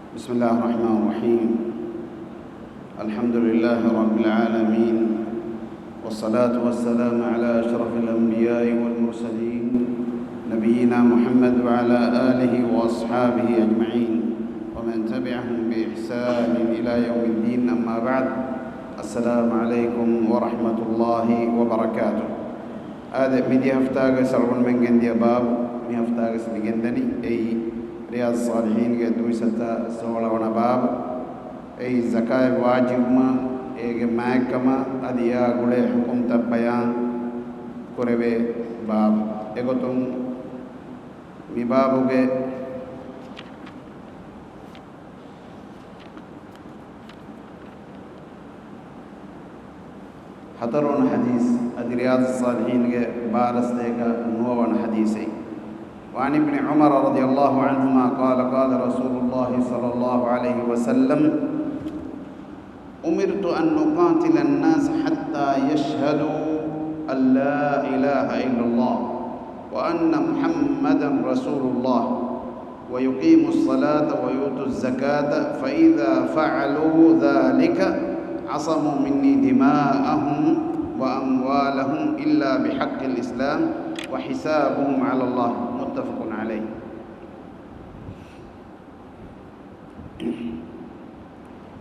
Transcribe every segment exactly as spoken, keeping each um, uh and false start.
بسم الله الرحمن الرحيم. الحمد لله رب العالمين، والصلاة والسلام على أشرف الأنبياء والمرسلين، نبينا محمد وعلى آله وأصحابه أجمعين، ومن تبعهم بإحسان إلى يوم الدين، أما بعد. السلام عليكم ورحمة الله وبركاته. އާދެ، މިދިޔަ ހަފްތާގެ ސަޅުގަނޑުމެން ގެންދިޔަ ބާބު، މި ހަފްތާގެ މި ގެންދަނީ އެއީ ރިޔާޒު ޞާލިޙީންގެ ދުވިސައްތަ ސޯޅަ ވަނަ ބާބު. އެއީ ޒަކާތް ވާޖިބުވުމާ، އޭގެ މާތްކަމާ، އަދި އެއާ ގުޅޭ ޙުކުމްތައް ބަޔާން ކުރެވޭ ބާބު. އެގޮތުން މި ބާބުގެ ހަތަރުވަނަ ޙަދީޘް އަދި ރިޔާޒު ޞާލިޙީންގެ ބާރަސްތޭކަ ނުވަވަނަ ޙަދީޘެއް. وعن ابن عمر رضي الله عنهما قال قال رسول الله صلى الله عليه وسلم: أمرت أن أقاتل الناس حتى يشهدوا أن لا إله إلا الله وأن محمدا رسول الله ويقيموا الصلاة ويؤتوا الزكاة، فإذا فعلوا ذلك عصموا مني دماءهم وأموالهم إلا بحق الإسلام وحسابهم على الله. متفق عليه.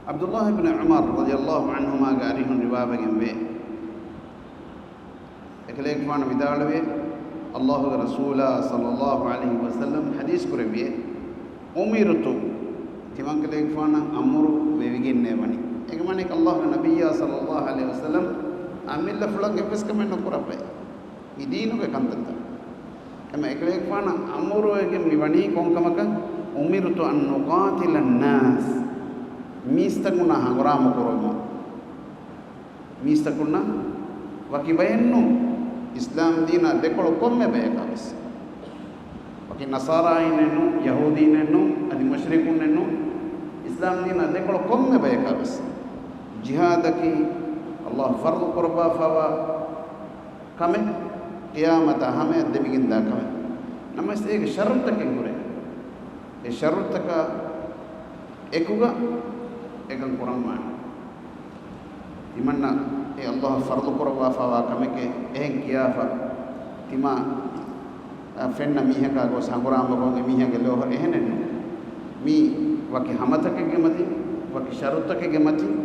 ޢަބްދުﷲ ބިން ޢުމަރު ރަޟިޔަﷲ ޢަންހުމާގެ އަރިހުން ރިވާވެގެންވޭ. އެކަލޭގެފާނު ވިދާޅުވޭ، ﷲގެ ރަސޫލާ ޞައްލަﷲ ޢަލައިހި ވަސައްލަމް ޙަދީޘް ކުރެއްވިއޭ، އުމިރުތު، ތިމަންކަލޭގެފާނަށް އަމުރު ވެވިގެންނޭވަނީ. އޭގެ މާނައަކީ ﷲގެ ނަބިއްޔާ ޞައްލަﷲ ޢަލައިހި ވަސައްލަމް އަމިއްލަފުޅަށް އެއްވެސް ކަމެއް ނުކުރައްވައި. މި ދީނުގެ ކަންތައްތައް. އެމަ އެކަލޭގެފާނަށް އަމުރުވެގެން މިވަނީ ކޮންކަމަކަށް؟ أمرت أن أقاتل الناس. މީސްތަކުންނާ ހަނގުރާމަ ކުރުމަށް. މީސްތަކުންނަށް ވަކި ބައެއްނު، އިސްލާމް ދީނާ ދެކޮޅު ކޮންމެ ބަޔަކާ ވެސް. ވަކި ނަޞާރާއިންނެއްނު، ޔަހޫދީންނެއްނު، އަދި މުޝްރިކުންނެއްނު، އިސްލާމް ދީނާ ދެކޮޅު ކޮންމެ ބަޔަކާ ވެސް. ޖިހާދަކީ ﷲ ފަރުޟު ކުރައްވާފައިވާ ކަމެއް، ޤިޔާމަތާ ހަމަޔަށް ދެމިގެންދާ ކަމެއް. ނަމަވެސް އޭގެ ޝަރުޠުތަކެއް ހުރޭ. އެ ޝަރުޠުތަކާ އެކުގަ އެކަން ކުރަންވާނެ. ތިމަންނަ އެ ﷲ ފަރުޟު ކުރައްވާފައިވާ ކަމެކޭ އެހެން ކިޔާފަ، ތިމާ، އަ، ފެންނަ މީހަކާ ގޮސް ހަނގުރާމަކޮށް އެ މީހާގެ ލޯހަށް އެހެނެއްނު. މީ ވަކި ހަމަތަކެއްގެ މަތިން، ވަކި ޝަރުޠުތަކެއްގެ މަތިން،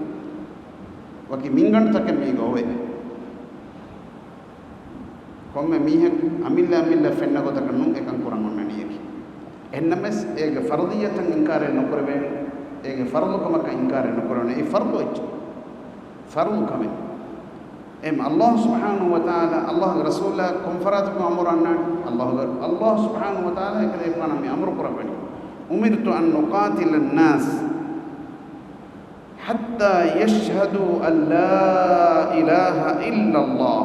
ވަކި މިންގަނޑުތަކެއް މީގަ އޮވޭ. ކޮންމެ މީހަކު އަމިއްލަ އަމިއްލަ ފެންނަ ގޮތަކަށް ނޫން އެކަން ކުރަން އޮންނަނީއެކި. އެހެންނަމަވެސް، އޭގެ ފަރުޟިއްޔަތަށް އިންކާރެއް ނުކުރެވޭނެ. އޭގެ ފަރުޟުކަމަކަށް އިންކާރެއް ނުކުރެވޭނެ. އެއީ ފަރުޟު އެއްޗެއް. ފަރުޟު ކަމެއް. އެހެން ﷲ ސުބްޙާނަހޫ ވަތަޢާލާ، ﷲގެ ރަސޫލާ ކޮން ފަރާތަކުން އަމުރު އަންނާނެ؟ ﷲގެ، ﷲ ސުބްޙާނަހޫ ވަތަޢާލާ އެކަލޭގެފާނަށް މި އަމުރު ކުރައްވަނީ. أمرت أن أقاتل الناس حتى يشهدوا أن لا إله إلا الله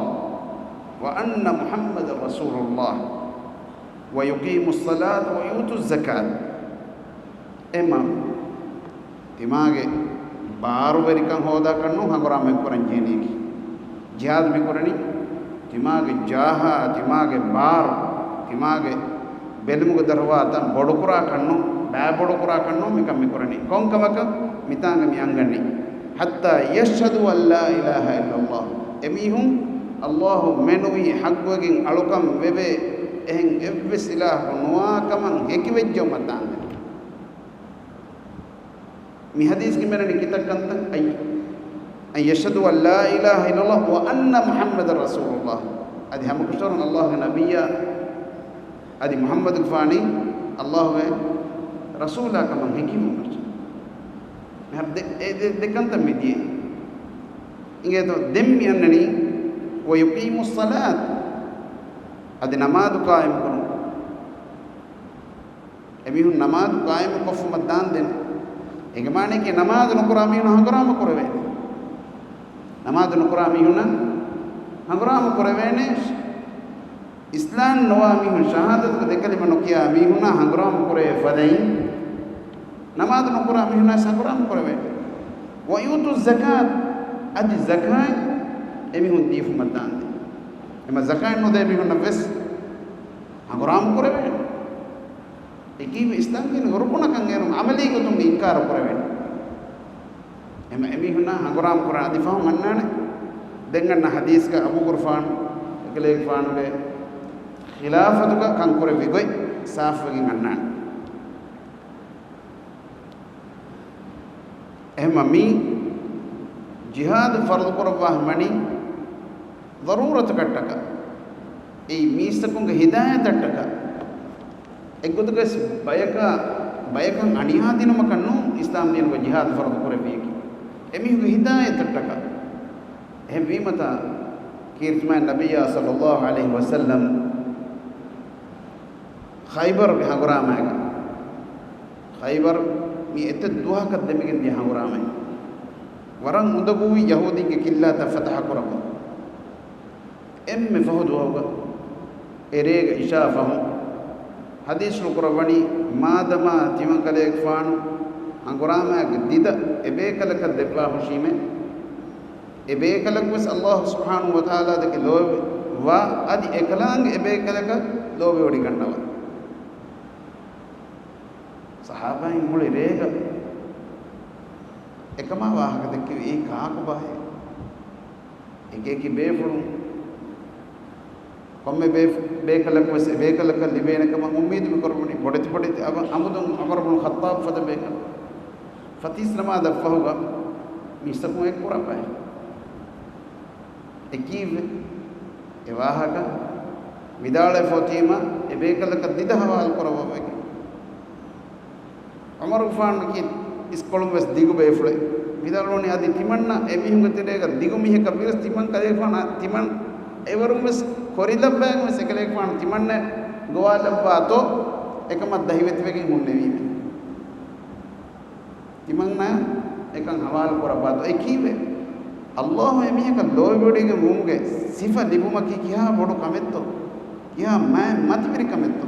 وأن محمدا رسول الله ويقيموا الصلاة ويؤتوا الزكاة. އެމަ، ތިމާގެ ބާރުވެރިކަން ހޯދާކަށް ނޫން ހަނގުރާމަ ކުރަން ޖެހެނީކީ. ޖިހާދު މި ކުރަނީ ތިމާގެ ޖާހާ، ތިމާގެ ބާރު، ތިމާގެ ބެލުމުގެ ދަރުވާ ތަން ބޮޑުކުރާކަށް ނޫން، ބައި ބޮޑުކުރާކަށް ނޫން މިކަން މި ކުރަނީ. ކޮންކަމަކަށް މިތާނގަ މި އަންގަނީ؟ حتى يشهدوا أن لا إله إلا الله. އެމީހުން ﷲ މެނުވީ ޙައްޤުވެގެން އަޅުކަން ވެވޭ އެހެން އެއްވެސް އިލާހަކު ނުވާ ކަމަށް ހެކިވެއްޖައުމަށް ދާންދެން. މި ޙަދީޘްގެ މި އަންނަނީ ކިތައް ކަންތައް؟ أن، أن يشهدوا أن لا إله إلا الله وأن محمدا رسول الله. އަދި ހަމަކަށަވަރުން ﷲގެ ނަބިއްޔާ އަދި މުޙައްމަދުގެފާނީ ﷲގެ ރަސޫލާ ކަމަށް ހެކިވުމަށް. މިހާރު ދެ، އެ ދެ، ދެ ކަންތައް މި ދިޔައީ. އިނގޭތޯ ދެން މި އަންނަނީ، ويقيموا الصلاة، އަދި ނަމާދު ޤާއިމުކުރުން. އެމީހުން ނަމާދު ޤާއިމުކޮށްފުމަށް ދާންދެން. އޭގެ މާނައަކީ ނަމާދު ނުކުރާ މީހުންނަށް ހަނގުރާމަ ކުރެވޭނެ. ނަމާދު ނުކުރާ މީހުންނަށް ހަނގުރާމަ ކުރެވޭނެ. އިސްލާމް ނުވާ މީހުން، ޝަހާދަތުގެ ދެ ކަލިމަ ނުކިޔާ މީހުންނާ ހަނގުރާމަ ކުރެވޭ ފަދައިން، ނަމާދު ނުކުރާ މީހުންނާ ހަނގުރާމަ ކުރެވޭނެ. ويؤتوا الزكاة، އަދި ޒަކާތް އެމީހުން ދީފުމަށް ދާންދެން. އެމަ ޒަކާތް ނުދޭ މީހުންނަށް ވެސް ހަނގުރާމަ ކުރެވޭނެ. އެކީ އިސްލާމްދީނުގެ ރުކުނަކަށް އޭރުން ޢަމަލީ ގޮތުން އިންކާރު ކުރެވޭނެ. އެމަ އެމީހުންނާ ހަނގުރާމަ ކުރާ އަދި ފަހުން އަންނާނެ. ދެން އަންނަ ޙަދީޘްގަ އަބޫގުރުފާނު އެކަލޭގެފާނުގެ ޚިލާފަތުގަ ކަން ކުރެއްވި ގޮތް ސާފުވެގެން އަންނާނެ. އެހެންމަ މީ ޖިހާދު ފަރުޟު ކުރައްވާ ހަމަނީ ޟަރޫރަތަކަށްޓަކަ، އެއީ މީސްތަކުންގެ ހިދާޔަތަށްޓަކަ، އެއްގޮތުގަސް ބަޔަކަށް، ބަޔަކަށް އަނިޔާ ދިނުމަކަށް ނޫން އިސްލާމް ދީނުގަ ޖިހާދު ފަރުޟު ކުރެއްވިޔަކީ. އެމީހުންގެ ހިދާޔަތަށްޓަކަ. އެހެންވީމަތާ، ކީރިތި މާތް ނަބިއްޔާ ޞައްލައްލާހު ޢަލައިހި ވަސައްލަމް ޚައިބަރުގެ ހަނގުރާމައިގަ، ޚައިބަރު މި އެތައް ދުވަހަކަށް ދެމިގެން ދިޔަ ހަނގުރާމައެއް. ވަރަށް އުނދަގޫވި ޔަހޫދީންގެ ކިއްލާތައް ފަތަޙަ ކުރައްވަން. އެންމެ ފަހު ދުވަހުގަ އެރޭގަ އިޝާ ފަހުން ޙަދީޘްފުޅު ކުރައްވަނީ، މާދަމާ ތިމަންކަލޭގެފާނު ހަނގުރާމައިގެ ދިދަ އެބޭކަލަކަށް ދެއްވާ ހުށީމޭ، އެބޭކަލަކުވެސް ﷲ ސުބްޙާނަހޫ ވަތަޢާލާ ދެކެ ލޯބިވާ، އަދި އެކަލާނގެ އެބޭކަލަކަށް ލޯބިވޮޑިގަންނަވާ. ޞަޙާބާއިން މުޅި ރޭގަ އެކަމާ ވާހަކަ ދެއްކެވި، އެއީ ކާކުބާހޭ؟ އެކިއެކި ބޭފުޅުން ކޮންމެ ބޭފު-، ބޭކަލަކުވެސް އެބޭކަލަކަށް ލިބޭނެ ކަމަށް އުއްމީދު މި ކުރައްވަނީ. ބޮޑެތި ބޮޑެތި އަބަ-، އަމުދުން ޢުމަރު ބުނު ޚައްޠާބް ފަދަ ބޭކަލުން. ފަތީސް ނަމާދަށް ފަހުގަ މީސްތަކުން އެއްކުރާ ބައެއް. އެކީއްވެ؟ އެ ވާހަކަ ވިދާޅުވެފަ އޮތީމަ އެ ބޭކަލަކަށް ދިދަ ހަވާލު ކުރައްވަވައިގެން. ޢުމަރުގެފާނު ކި އިސްކޮޅުން ވެސް ދިގު ބޭފުޅެއް. ވިދާޅުވަނީ އަދި ތިމަންނަ އެމީހުންގެ ތެރޭގަ ދިގު މީހަކަށް ވިޔަސް ތިމަން ކަލޭގެފާނަށް ތިމަން އެވަރުން ވެސް ކޮރިލައްވައިގެން ވެސް އެކަލޭގެފާނު ތިމަންނަ ގޮވާލައްވާތޯ އެކަމަށް ދަހިވެތިވެގެން ހުންނެވީމެ. ތިމަންނަ އެކަން ހަވާލު ކުރައްވާތޯ އެކީވެ. ﷲ އެމީހަކަށް ލޯބިވޮޑިގެން ވުމުގެ ސިފަ ލިބުމަކީ ކިހާ ބޮޑު ކަމެއްތޯ؟ ކިހާ މާތް މަތިވެރި ކަމެއްތޯ؟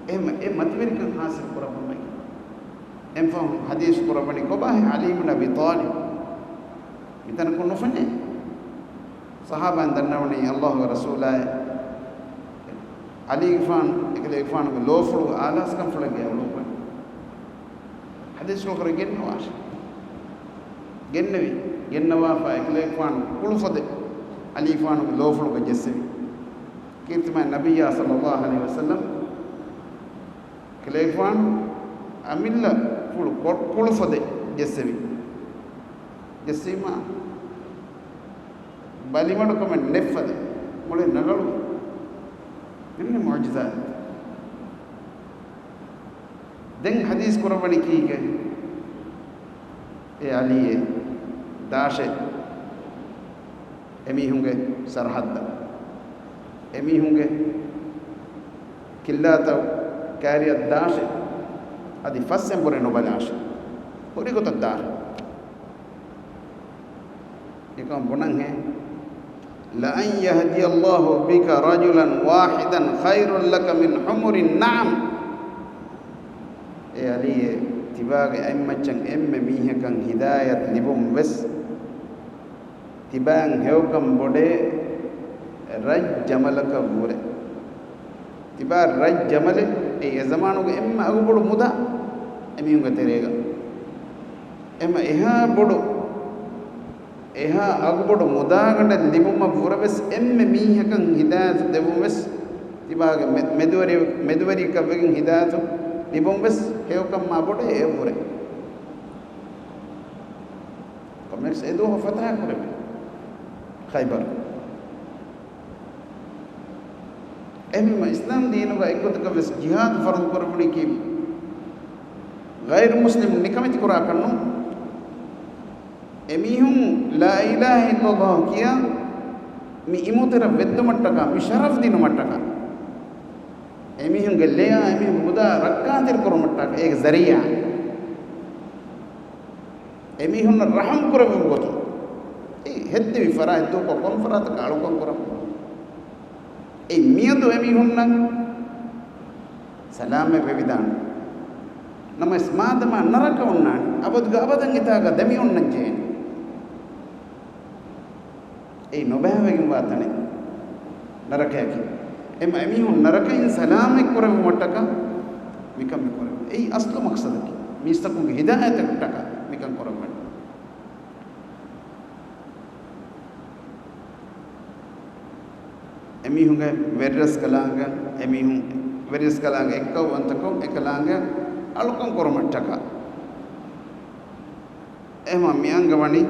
އެހެން އެ މަތިވެރިކަން ޙާޞިލު ކުރައްވުމަކީ. އެންފަހު ޙަދީޘް ކުރައްވަނީ ކޮބާހޭ ޢަލީ ބިން އަބީ ޠާލިބް. މިތަނަކުން ނުފެނޭ. ޞަޙާބާއިން ދަންނަވަނީ ﷲގެ ރަސޫލާއޭ، ޢަލީގެފާނު އެކަލޭގެފާނުގެ ލޯފުޅުގެ އާލާސްކަންފުޅެއްގެ އުޅުއްވަނީ. ޙަދީޘްފުޅު ކުރެ ގެންނަވާށޭ. ގެންނެވި. ގެންނަވާފަ އެކަލޭގެފާނު ކުޅުފޮދެއް ޢަލީފާނުގެ ލޯފުޅުގަ ޖެއްސެވި. ކީރިތިމާތް ނަބިއްޔާ ޞައްލައްލާހު ޢަލައިހި ވަސައްލަމް ކަލޭގެފާނު އަމިއްލަ ފުޅު ކޮ-، ކުޅުފޮދެއް ޖެއްސެވި. ޖެއްސީމާ ބަލިމަޑުކަމެއް ނެތްފަދަ މުޅި ނަގަޅު. އެންމެ މުޢުޖިޒާތް. ދެން ޙަދީޘް ކުރައްވަނީ ކީކޭ؟ އޭ ޢަލީއޭ، ދާށޭ އެމީހުންގެ ސަރަޙައްދަށް، އެމީހުންގެ ކިއްލާތައް ކާރިއަށް ދާށޭ، އަދި ފަސްއެނބުރެ ނުބަލާށޭ، ހުރިގޮތަށް ދާށޭ. އެކަމަށް ބުނަންހޭ، لأن يهدي الله بك رجلا واحدا خير لك من حمر النعم. އޭ ޢަލީއޭ، ތިބާގެ އަތްމައްޗަށް އެންމެ މީހަކަށް ހިދާޔަތް ލިބުން ވެސް، ތިބާއިން ހެޔޮކަން ބޮޑޭ ރަތް ޖަމަލަކަށް ވުރެ. ތިބާ ރަތް ޖަމަލެއް، އެއީ އެ ޒަމާނުގެ އެންމެ އަގުބޮޑު މުދާ އެމީހުންގެ ތެރޭގަ. އެމަ އެހާ ބޮޑު، އެހާ އަގުބޮޑު މުދާގަނޑެއް ލިބުމަށް ވުރެ ވެސް އެންމެ މީހަކަށް ހިދާޔަތު ދެވުން ވެސް ތިބާގެ މެ-، މެދުވެރި-، މެދުވެރިކަށްވެގެން ހިދާޔަތު ލިބުން ވެސް ހެޔޮކަންމާ ބޮޑޭ އެއަށްވުރެ. ކޮމެކްސް އެދުވަހު ފަތަޙަ ކުރެވި ޚައިބަރު. އެހެންވީމަ އިސްލާމް ދީނުގަ އެއްގޮތަކަށް ވެސް ޖިހާދު ފަރުޟު ކުރެވުނީކީ ޣައިރު މުސްލިމުން ނިކަމެތި ކުރާކަށް ނޫން. އެމީހުން ލާ އިލާހަ އިއްލައްލާހު ކިޔާ މި އިމުތެރަށް ވެއްދުމަށްޓަކާ، މި ޝަރަފް ދިނުމަށްޓަކާ، އެމީހުންގެ ލެޔާ އެމީހުން މުދާ ރައްކާތެރި ކުރުމަށްޓަކާ، އޭގެ ޒަރީޢާ އެމީހުންނަށް ރަޙަމް ކުރެއްވުން ގޮތުން، އެ ހެއްދެވި ފަރާތް ދޫކޮށް، ކޮން ފަރާތަކަށް އަޅުކަން ކުރަން؟ އެ މިއަދު އެމީހުންނަށް ސަލާމަތް ވެވިދާނެ. ނަމަވެސް މާދަމާ ނަރަކަ އޮންނާނެ، އަބަދުގެ އަބަދަށް އެތާގަ ދެމިއޮންނަން ޖެހޭނެ. އެއީ ނުބައިވެގެންވާ ތަނެއް ނަރަކަޔަކީ. އެމަ އެމީހުން ނަރަކައިން ސަލާމަތް ކުރެއްވުމަށްޓަކާ މިކަން މި ކުރެވޭ. އެއީ އަސްލު މަޤްޞަދަކީ. މީސްތަކުންގެ ހިދާޔަތަކަށްޓަކާ މިކަން ކުރައްވަނީ. އެމީހުންގެ ވެރިރަސްކަލާނގެ، އެމީހުން ވެރިރަސްކަލާނގެ އެއްކައުވަންތަކޮށް، އެކަލާނގެ އަޅުކަން ކުރުމަށްޓަކާ. އެހެންވީމަ މިއަންގަވަނީ،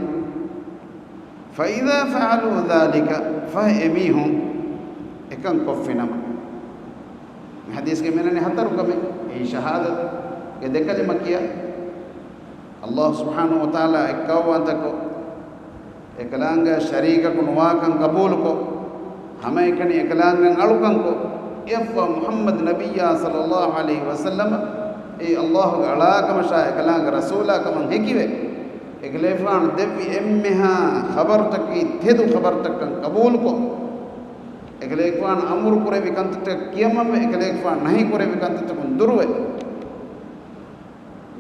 فإذا فعلوا ذلك، ފަހެ އެމީހުން އެކަން ކޮށްފިނަމަ. މި ޙަދީޘްގައި މިއަންނަނީ ހަތަރު ކަމެއް. އެއީ ޝަހާދަތުގެ ދެކަލިމަ ކިޔާ، ﷲ ސުބްޙާނަހޫ ވަތަޢާލާ އެއްކައުވަންތަކޮށް، އެކަލާނގެ ޝަރީކަކު ނުވާކަން ޤަބޫލުކޮށް، ހަމައެކަނި އެކަލާނގެ އަޅުކަންކޮށް، އެއަށްފަހު މުޙައްމަދު ނަބިއްޔާ ޞައްލައްލާހު ޢަލައިހި ވަސައްލަމަ އެއީ ﷲގެ އަޅާކަމަށާ އެކަލާނގެ ރަސޫލާކަމަށް ހެކިވެ، އެކަލޭގެފާނު ދެއްވި އެންމެހާ ޚަބަރުތަކީ ތެދު ޚަބަރުތަކަކަށް ޤަބޫލުކޮށް، އެކަލޭގެފާނު އަމުރު ކުރެއްވި ކަންތައްތަކަށް ކިޔަމަންވެ، އެކަލޭގެފާނު ނަހީ ކުރެއްވި ކަންތައްތަކުން ދުރުވެ،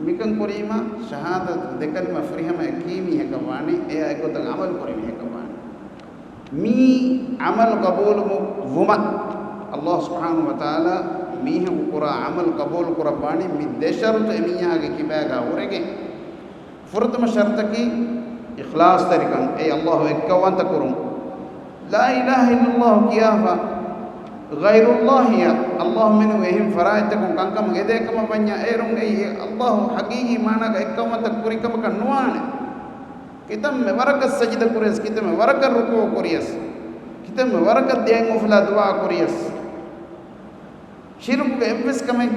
މިކަން ކުރީމާ، ޝަހާދަތު ދެކަލިމަ ފުރިހަމައަށް ކީ މީހަކަށް ވާނީ، އެއާ އެގޮތަށް ޢަމަލު ކުރި މީހަކަށް ވާނީ. މި ޢަމަލު ޤަބޫލު ވުމަށް، ﷲ ސުބްޙާނަހޫ ވަތަޢާލާ މީހަކު ކުރާ ޢަމަލު ޤަބޫލު ކުރައްވާނީ މި ދެ ޝަރުޠު އެމީހާގެ ކިބާގާ ހުރެގެން. ފުރަތަމަ ޝަރުޠަކީ އިޚްލާޞްތެރިކަން، އެއީ ﷲ އެއްކައުވަންތަ ކުރުން. ލާ އިލާހަ އިއްލައްލާހު ކިޔާފަ، ޣައިރުﷲ އަށް ﷲ މެނުވީ އެހެން ފަރާތްތަކުން ކަންކަމަށް އެދޭ ކަމަށް ވަންޏާ، އޭރުން އެއީ ﷲ ޙަޤީޤީ މާނާގަ އެއްކައުވަންތަ ކުރި ކަމަކަށް ނުވާނެ. ކިތަންމެ ވަރަކަށް ސަޖިދަ ކުރިޔަސް، ކިތަންމެ ވަރަކަށް ރުކޫޢު ކުރިޔަސް، ކިތަންމެ ވަރަކަށް ދިޔައިން އުފުލާ ދުޢާ ކުރިޔަސް، ޝިރުކުގެ އެއްވެސް ކަމެއް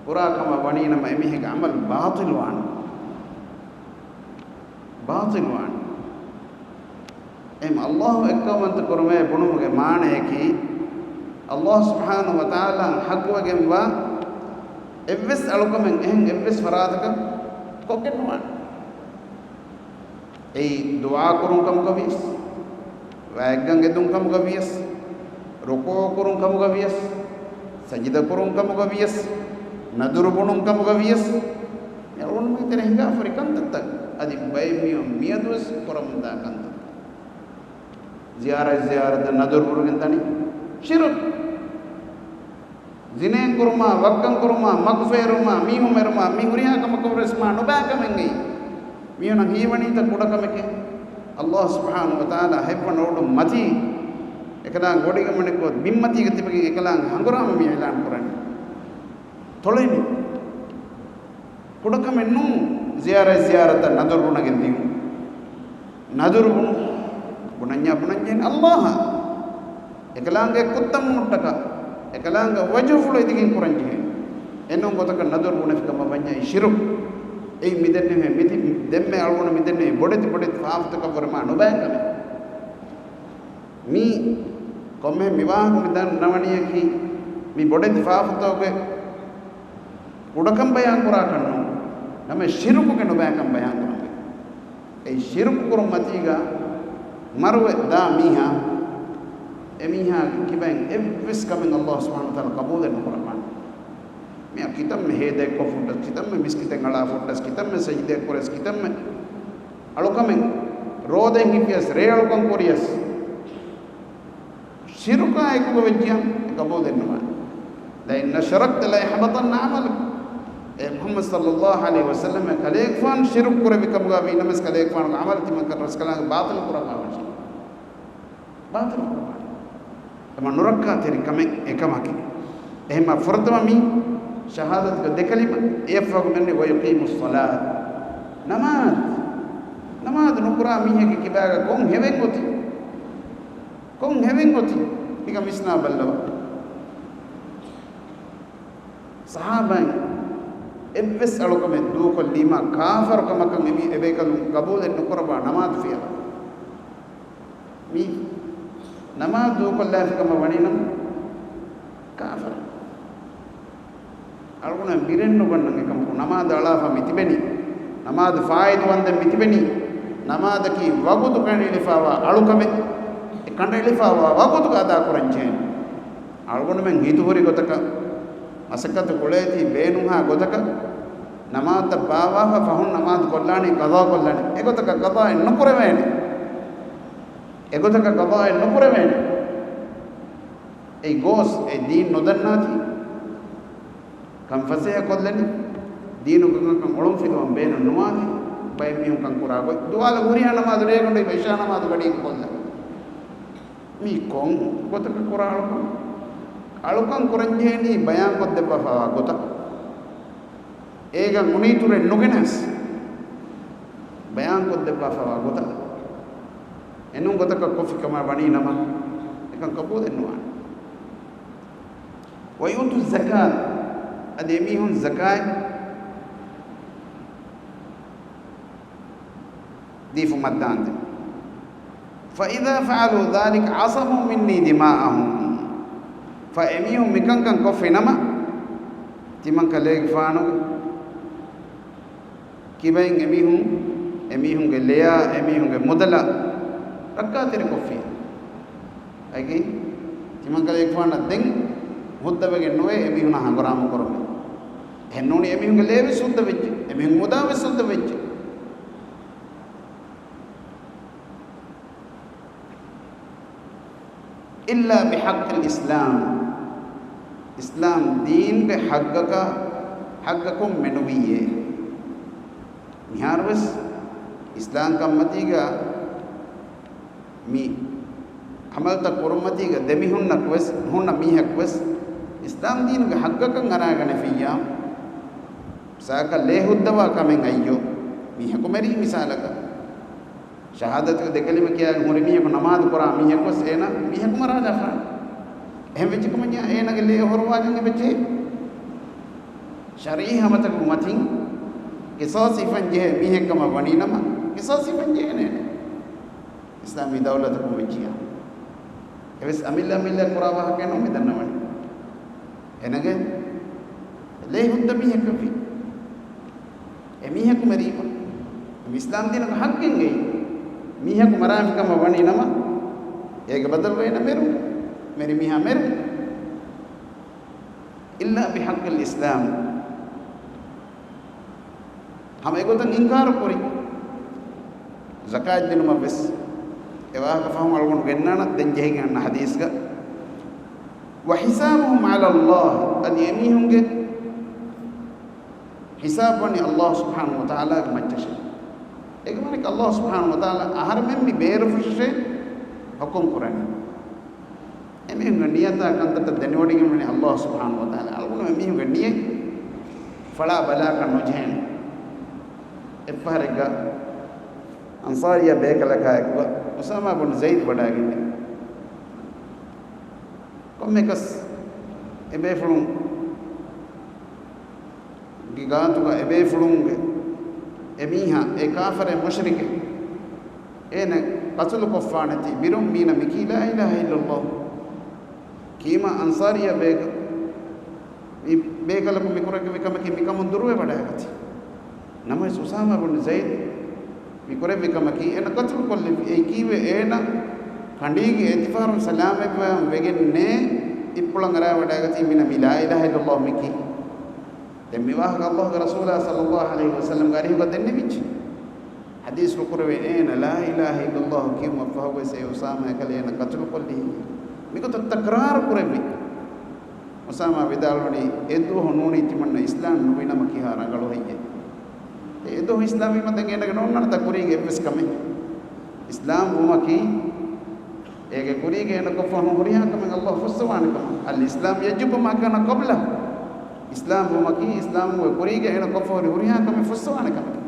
ކުރާ ކަމަށް ވަނީނަމަ، އެމީހެއްގެ ޢަމަލު ބާޠިލު ވާނެ. ބާޠިލު ވާނެ. އެހެން ﷲ އެއްކައުވަންތަ ކުރުމޭ ބުނުމުގެ މާނަޔަކީ، ﷲ ސުބްޙާނަހޫ ވަތަޢާލާ ޙައްޤުވެގެންވާ އެއްވެސް އަޅުކަމެއް އެހެން އެއްވެސް ފަރާތަކަށް ކޮށްގެން ނުވާނެ. އެއީ ދުޢާ ކުރުން ކަމުގަ ވިޔަސް، ވައިގަން އެދުން ކަމުގަ ވިޔަސް، ރުކޫޢު ކުރުން ކަމުގަ ވިޔަސް، ސަޖިދަ ކުރުން ކަމުގަ ވިޔަސް، ނަދުރު ބުނުން ކަމުގަ ވިޔަސް، މި އަޅުގަނޑުމެން ތެރޭ ހިނގާފަ ހުރި ކަންތައްތައް، އަދި ބައެއް މީހުން މިއަދުވެސް ކުރަމުންދާ ކަންތައްތައް. ޒިޔާރަތް، ޒިޔާރަތަށް ނަދުރު ބުނުގެން ދަނީ ޝިރުކު. ޒިނޭ ކުރުމާ، ވައްކަން ކުރުމާ، މަގުފޭރުމާ، މީހުން މެރުމާ، މި ހުރިހާ ކަމަކަށްވެސް މާ ނުބައި ކަމެއް އެއީ. މީހުނަށް ހީވަނީތަ ކުޑަކަމެކޭ. ﷲ ސުބްޙާނަހޫ ވަތަޢާލާ ހެއްވަނަ އުޑު މަތީ، އެކަލާނގެ ވޮޑިގަނޑު މަނިކު ބިންމަތީގަ ތިބެގެން އެކަލާނގެ ހަނގުރާމަ މި އިޢުލާން ކުރަނީ. ތޮޅެނީ. ކުޑަކަމެއް ނޫން، ޒިޔާރަތް ޒިޔާރަތަށް ނަދުރު ބުނަގެން ދިޔުން. ނަދުރު ބުނު، ބުނަންޏާ ބުނަންޏެއް ނެތް ﷲ އަށް. އެކަލާނގެ ކުއްތަން ބުނުމަށްޓަކާ، އެކަލާނގެ ވަޖުހުފުޅު އެދިގެން ކުރަންޖެހޭ. އެނޫން ގޮތަކަށް ނަދުރު ބުނެފި ކަމަށް ވަންޏާ އެއީ ޝިރުކު. އެއީ މިދެންނެވި މިތި، ދެންމެ އަޅުގަނޑު މިދެންނެވި ބޮޑެތި ބޮޑެތި ފާފަތަކަށްވުރެ މާ ނުބައި ކަމެއް. މީ ކޮންމެ މި ވާހަކަ މި ދަންނަވަނީއަކީ މި ބޮޑެތި ފާފަތަކުގެ ކުޑަކަން ބަޔާން ކުރާކަށް ނޫން. ނަމަވެސް ޝިރުކުގެ ނުބައިކަން ބަޔާން ކުރަންވޭ. އެ ޝިރުކު ކުރުން މަތީގަ މަރުވެ ދާ މީހާ، އެ މީހާގެ ކިބައިން އެއްވެސް ކަމެއް ﷲ ސުބްޙާނަހޫ ވަތަޢާލާ ޤަބޫލެއް ނުކުރައްވާނެ. މިއަށް ކިތަންމެ ހޭދައެއް ކޮށްފަ ހުއްޓަސް، ކިތަންމެ މިސްކިތެއް އަޅާފަ ހުއްޓަސް، ކިތަންމެ ސަޖިދައެއް ކުރިޔަސް، ކިތަންމެ އަޅުކަމެއް ރޯދައިން ހިފިޔަސް، ރޭ އަޅުކަން ކުރިޔަސް، ޝިރުކާ އެކުގަ ވެއްޖިއްޔާ ޤަބޫލެއް ނުވާނެ. لئن أشركت ليحبطن عملك. އޭ މުޙައްމަދު ޞައްލައްލާހު ޢަލައިހި ވަސައްލަމަ، ކަލޭގެފާނު ޝިރުކު ކުރެއްވި ކަމުގަ ވީ ނަމަވެސް، ކަލޭގެފާނުގެ ޢަމަލު ތިމަންކަން ރަސްކަލާނގެ ބާޠިލު ކުރައްވާފަ ވެއްޖެ. ބާޠިލު ކުރައްވާނެ. އެމަ ނުރައްކާތެރި ކަމެއް އެކަމަކީ. އެހެންމާ ފުރަތަމަ މީ ޝަހާދަތުގެ ދެކަލިމަ އެއަށްފަހު މެންނެ ويقيموا الصلاة. ނަމާދު، ނަމާދު ނުކުރާ މީހެއްގެ ކިބާގަ ކޮން ހެވެއް އޮތީ؟ ކޮން ހެވެއް އޮތީ؟ ނިކަން ވިސްނާ ބައްލަވާ. ޞަޙާބައިން އެއްވެސް އަޅުކަމެއް ދޫކޮށްލީމާ ކާފަރު ކަމަކަށް އެމީ އެބޭކަލުން ޤަބޫލެއް ނުކުރައްވާ ނަމާދު ފިޔަވާ. މީ ނަމާދު ދޫކޮށްލާފި ކަމަށް ވަނީނަމަ ކާފަރު. އަޅުގަނޑު ބިރެއް ނުގަންނަން އެކަމަކު ނަމާދު އަޅާފަ މިތިބެނީ، ނަމާދު ފާއިތުވަންދެން މިތިބެނީ، ނަމާދަކީ ވަގުތު ކަނޑައެޅިފައިވާ އަޅުކަމެއް. އެ ކަނޑައެޅިފައިވާ ވަގުތުގަ އަދާކުރަންޖެހޭނެ. އަޅުގަނޑުމެން ހިތުހުރި ގޮތަކަށް، މަސައްކަތު ކުޅޭތީ ބޭނުންހާ ގޮތަކަށް ނަމާދަށް ބާއްވާފަ ފަހުން ނަމާދު ކޮށްލާނީ ޤަޟާ ކޮށްލާނީ. އެގޮތަކަށް ޤަޟާއެއް ނުކުރެވޭނެ. އެގޮތަކަށް ޤަޟާއެއް ނުކުރެވޭނެ. އެއީ ގޯސް، އެ ދީން ނުދަންނާތީ، ކަން ފަސޭހަ ކޮށްލަނީ، ދީނުގެ ކަންކަން އޮޅުންފިލުވަން ބޭނުން ނުވާނެ. ބައެއް މީހުން ކަން ކުރާ ގޮތް، ދުވާލު ހުރިހާ ނަމާދު ރޭގަނޑު އި އިޝާ ނަމާދު ގަޑީގަ ކޮށްލަން. މީ ކޮން ގޮތަކަށް ކުރާ އަޅުކަން؟ އަޅުކަން ކުރަންޖެހެނީ ބަޔާންކޮށްދެއްވާފައިވާ ގޮތަށް. އޭގަ އުނިތުރެއް ނުގެނެސް ބަޔާންކޮށްދެއްވާފައިވާ ގޮތަށް. އެނޫން ގޮތަކަށް ކޮށްފި ކަމަށް ވަނީ ނަމަ، އެކަން ޤަބޫލެއް ނުވާނެ. ويؤتوا الزكاة، އަދި އެމީހުން ޒަކާތް ދީފުމަށްދާންދެން. فإذا فعلوا ذلك عصموا مني دماءهم. ފަ އެމީހުން މިކަންކަން ކޮށްފި ނަމަ، ތިމަންކަލޭގެފާނުގެ ކިބައިން އެމީހުން، އެމީހުންގެ ލެޔާ، އެމީހުންގެ މުދަލަށް ރައްކާތެރިކޮށްފި. އައިގެ ތިމަންކަލޭގެފާނަށް ދެން ހުއްދަވެގެން ނުވޭ އެމީހުނާ ހަނގުރާމަ ކުރުމެއް. އެހެން ނޫނީ އެމީހުންގެ ލޭވެސް ހުއްދަވެއްޖެ، އެމީހުން މުދާވެސް ހުއްދަވެއްޖެ. إلا بحق الإسلام، އިސްލާމް ދީންގެ ޙައްޤަކަށް، ޙައްޤަކުން މެނުވީއޭ. މިހާރުވެސް އިސްލާމްކަންމަތީގަ މި ޢަމަލުތައް ކުރުންމަތީގަ ދެމިހުންނަކުވެސް، ހުންނަ މީހަކުވެސް އިސްލާމް ދީނުގެ ޙައްޤަކަށް އަރާގަނެފިއްޔާ، މިސާލަކަށް ލޭ ހުއްދަވާ ކަމެއް އައްޔޯ، މީހަކު މެރީ މިސާލަކަށް. ޝަހާދަތުގެ ދެ ކަލިމަ ކިޔާގެން ހުރި މީހަކު ނަމާދު ކުރާ މީހަކުވެސް އޭނަ މީހަކު މަރާލާފާނެ. އެހެން ވެއްޖެކަމަންޏާ އޭނަގެ ލޭ އޮހޮރުވާލަން އެބަޖެހޭ. ޝަރުޢީ ހަމަތަކުގެ މަތިން ޤިޞާޞް ހިފަން ޖެހޭ މީހެއްކަމަށް ވަނީ ނަމަ، ޤިޞާޞް ހިފަން ޖެހޭނެ. އިސްލާމީ ދައުލަތަކުން ވެއްޖިޔާ. އެވެސް އަމިއްލަ އަމިއްލަ ކުރާ ވާހަކައެއް ނޫން މި ދަންނަވަނީ. އޭނަގެ ލޭ ހުއްދަ މީހަކަށްވީ. އެ މީހަކު މެރީމަ. އިސްލާމް ދީނުގެ ޙައްޤެއްގައި މީހަކު މަރާފިކަމަށް ވަނީ ނަމަ، އޭގެ ބަދަލުގައި އޭނަ މެރު. މެރި މީހާ މެރު. إلا بحق الإسلام. ހަމަ އެގޮތަށް އިންކާރު ކުރި، ޒަކާތް ދިނުމަށް ވެސް އެ ވާހަކަ ފަހުން އަޅުގަނޑު ގެންނާނަން ދެން ޖެހިގެން އަންނަ ޙަދީޘްގަ. وحسابهم على الله، އަދި އެމީހުންގެ ހިސާބު ވަނީ ﷲ ސުބްޙާނަހޫ ވަތަޢާލާގެ މައްޗަށޭ. އޭގެ މާނައަކީ ﷲ ސުބްޙާނަހޫ ވަތަޢާލާ އަހަރެމެން މި ބޭރުފުށަށޭ ޙުކުމް ކުރަނީ. އެމީހުންގެ ނިޔަތާ ކަންތައްތައް ދެނެވޮޑިގެން ވަނީ ﷲ ސުބްޙާނަހޫ ވަތަޢާލާ. އަޅުގަނޑު އެމީހުންގެ ނިޔަތް ފަޅާ ބަލާކަށް ނުޖެހޭނެ. އެއްފަހަރެއްގަ އަންޞާރިއްޔާ ބޭކަލަކާއެކުގަ އުސާމާ ބުން ޒައިދު ވަޑައިގެންނެވި. ކޮންމެއަކަސް އެބޭފުޅުން ގެ ގާތުގަ އެބޭފުޅުންގެ އެމީހާ، އެ ކާފަރެއް މުޝްރިކެއް، އޭނަ ޤަތުލުކޮށްފާނެތީ ބިރުން މީނަ މިކީ لا إله إلا الله. ކީމާ އަންޞާރިއްޔާ ބޭކަ-، މި ބޭކަލަކު މިކުރެއްވި ކަމަކީ މިކަމުން ދުރުވެވަޑައިގަތީ. ނަމަވެސް އުސާމާ ބުން ޒައިދު މިކުރެއްވި ކަމަކީ އޭނަ ޤަތުލުކޮށްލެއްވި. އެއީ ކީއްވެ؟ އޭނަ ކަނޑީގެ އެތިފަހަރުން ސަލާމަތްވާން ވެގެންނޭ އިއްޕުޅަށް އަރާވަޑައިގަތީ މީނަ މި لا إله إلا الله މިކީ. ދެން މި ވާހަކަ ﷲގެ ރަސޫލާ ޞައްލަﷲު ޢަލައިހި ވަސައްލަމްގެ އަރިހުގަ ދެންނެވިއްޖެ. ޙަދީޘްފުޅު ކުރެވޭ، އޭނަ لا إله إلا الله ކިޔުމަށްފަހުވެސް އެ އުސާމާ އެކަލޭ އޭނަ ޤަތުލުކޮށްލީ. މިގޮތަށް ތަކްރާރު ކުރެއްވި. އުސާމާ ވިދާޅުވަނީ، އެދުވަހު ނޫނީ ތިމަންނަ އިސްލާމް ނުވި ނަމަ ކިހާ ރަނގަޅު ހެއްޔޭ؟ އެ އެދުވަހު އިސްލާމް ވީމަ ދެން އޭނަގެ ނޯންނާނެތާ ކުރީގެ އެއްވެސް ކަމެއް. އިސްލާމް ވުމަކީ އޭގެ ކުރީގަ އޭނަ ކޮށްފަ ހުރިހާ ކަމެއް ﷲ ފުއްސަވާނެ ކަމަށް. الإسلام يجب ما كان قبله. އިސްލާމް ވުމަކީ އިސްލާމް ވުމުގެ ކުރީގަ އޭނަ ކޮށްފަ ހުރި ހުރިހާ ކަމެއް ފުއްސަވާނެ ކަމެއް.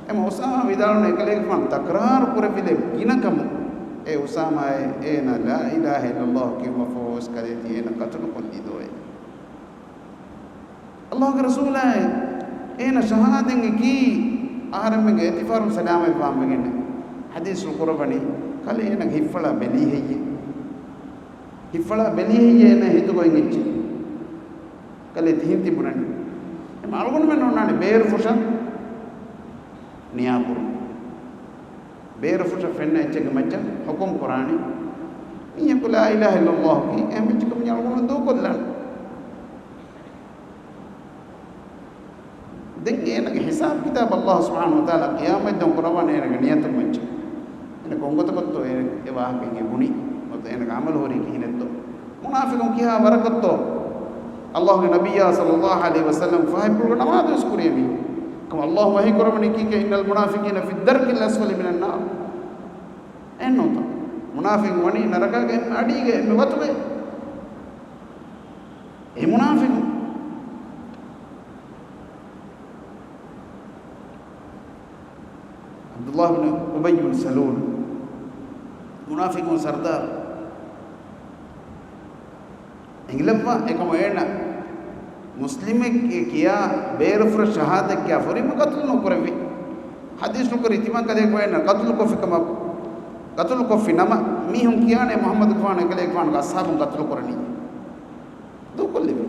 އެމަ އުސާމާ ވިދާޅުވަނީ އެކަލޭގެފާނު ތަކްރާރު ކުރެއްވިލެއް ގިނަ ކަމުން އެ އުސާމާއޭ އޭނަ لا إله إلا الله ކިޔުމަށްފަހުވެސް ކަލޭ ތި އޭނަ ޤަތުލުކޮށްލީދޯއޭ. ﷲގެ ރަސޫލާއޭ، އޭނަ ޝަހާދަތް އެކީ އަހަރެމެންގެ އެތިފަހަރުން ސަލާމަތްވާން ވެގެން. ޙަދީޘްފުޅު ކުރައްވަނީ، ކަލޭ އޭނަގެ ހިތްފަޅާ ބެލީ ހެއްޔޭ؟ ހިތްފަޅާ ބެލީ ހެއްޔޭ އޭނަ ހިތުގައި އެއްޗެއް؟ ކަލޭ ތިހެން ތިބުނަނީ. އެމަ އަޅުގަނޑުމެން އޮންނާނެ ބޭރުފުށަށް ނިޔާކުރުން. ބޭރުފުށަށް ފެންނަ އެއްޗެއްގެ މައްޗަށް ޙުކުމް ކުރާނީ. މީހަކު لا إله إلا الله ކީ، އެހެން ވެއްޖެކަމަށް އަޅުގަނޑު ދޫކޮށްލާނެ. ދެން އޭނަގެ ހިސާބު ކިތާބު ﷲ ސުބްޙާނަހޫ ވަތަޢާލާ ޤިޔާމަތްދުވަހު ކުރައްވާނެ އޭނަގެ ނިޔަތު މައްޗަށް. އޭނަ ކޮންގޮތަކަށްތޯ އޭ އެ ވާހަކައިގެ ބުނީ؟ ނުވަތަ އޭނަގެ ޢަމަލު ހުރީ ކިހިނެއްތޯ؟ މުނާފިޤުން ކިހާ ވަރަކަށްތޯ އައްލާހުގެ ނަބިއްޔާ ޞައްލައްލާހު ޢަލައިހި ވަސައްލަމް ފަހަތްޕުޅުގަ ނަމާދުވެސް ކުރޭ މީހުން. އެކަމަ އައްލާހު ވަޙީ ކުރައްވަނީ ކީކޭ؟ إن المنافقين في الدرك الأسفل من النار. އެއްނުތަ؟ މުނާފިޤުން ވަނީ ނަރަކާގެ އެންމެ އަޑީގަ އެންމެ ވަތުގަ. އެ މުނާފިޤުން. ޢަބްދުﷲ ބިން އުބައްޔު ބިން ސަލޫލް، މުނާފިޤުން ސަރްދާރު. އެނގިލައްވާ އެކަމަށް އޭނަ މުސްލިމެއްގެ ކިޔާ ބޭރުފުރަށް ޝަހާދަތް ކިޔާ ފުރިހަމަ ޤަތުލު ނުކުރެއްވި. ޙަދީޘް ނުކުރި ތިމަން ކަލޭގެފާނު އޭނަ ޤަތުލު ކޮށްފި ކަމަށް، ޤަތުލު ކޮށްފި ނަމަ، މީހުން ކިޔާނެ މުޙައްމަދުގެފާނު އެކަލޭގެފާނުގެ އަޞްޙާބުން ޤަތުލު ކުރަނީ. ދޫކޮށްލެވި.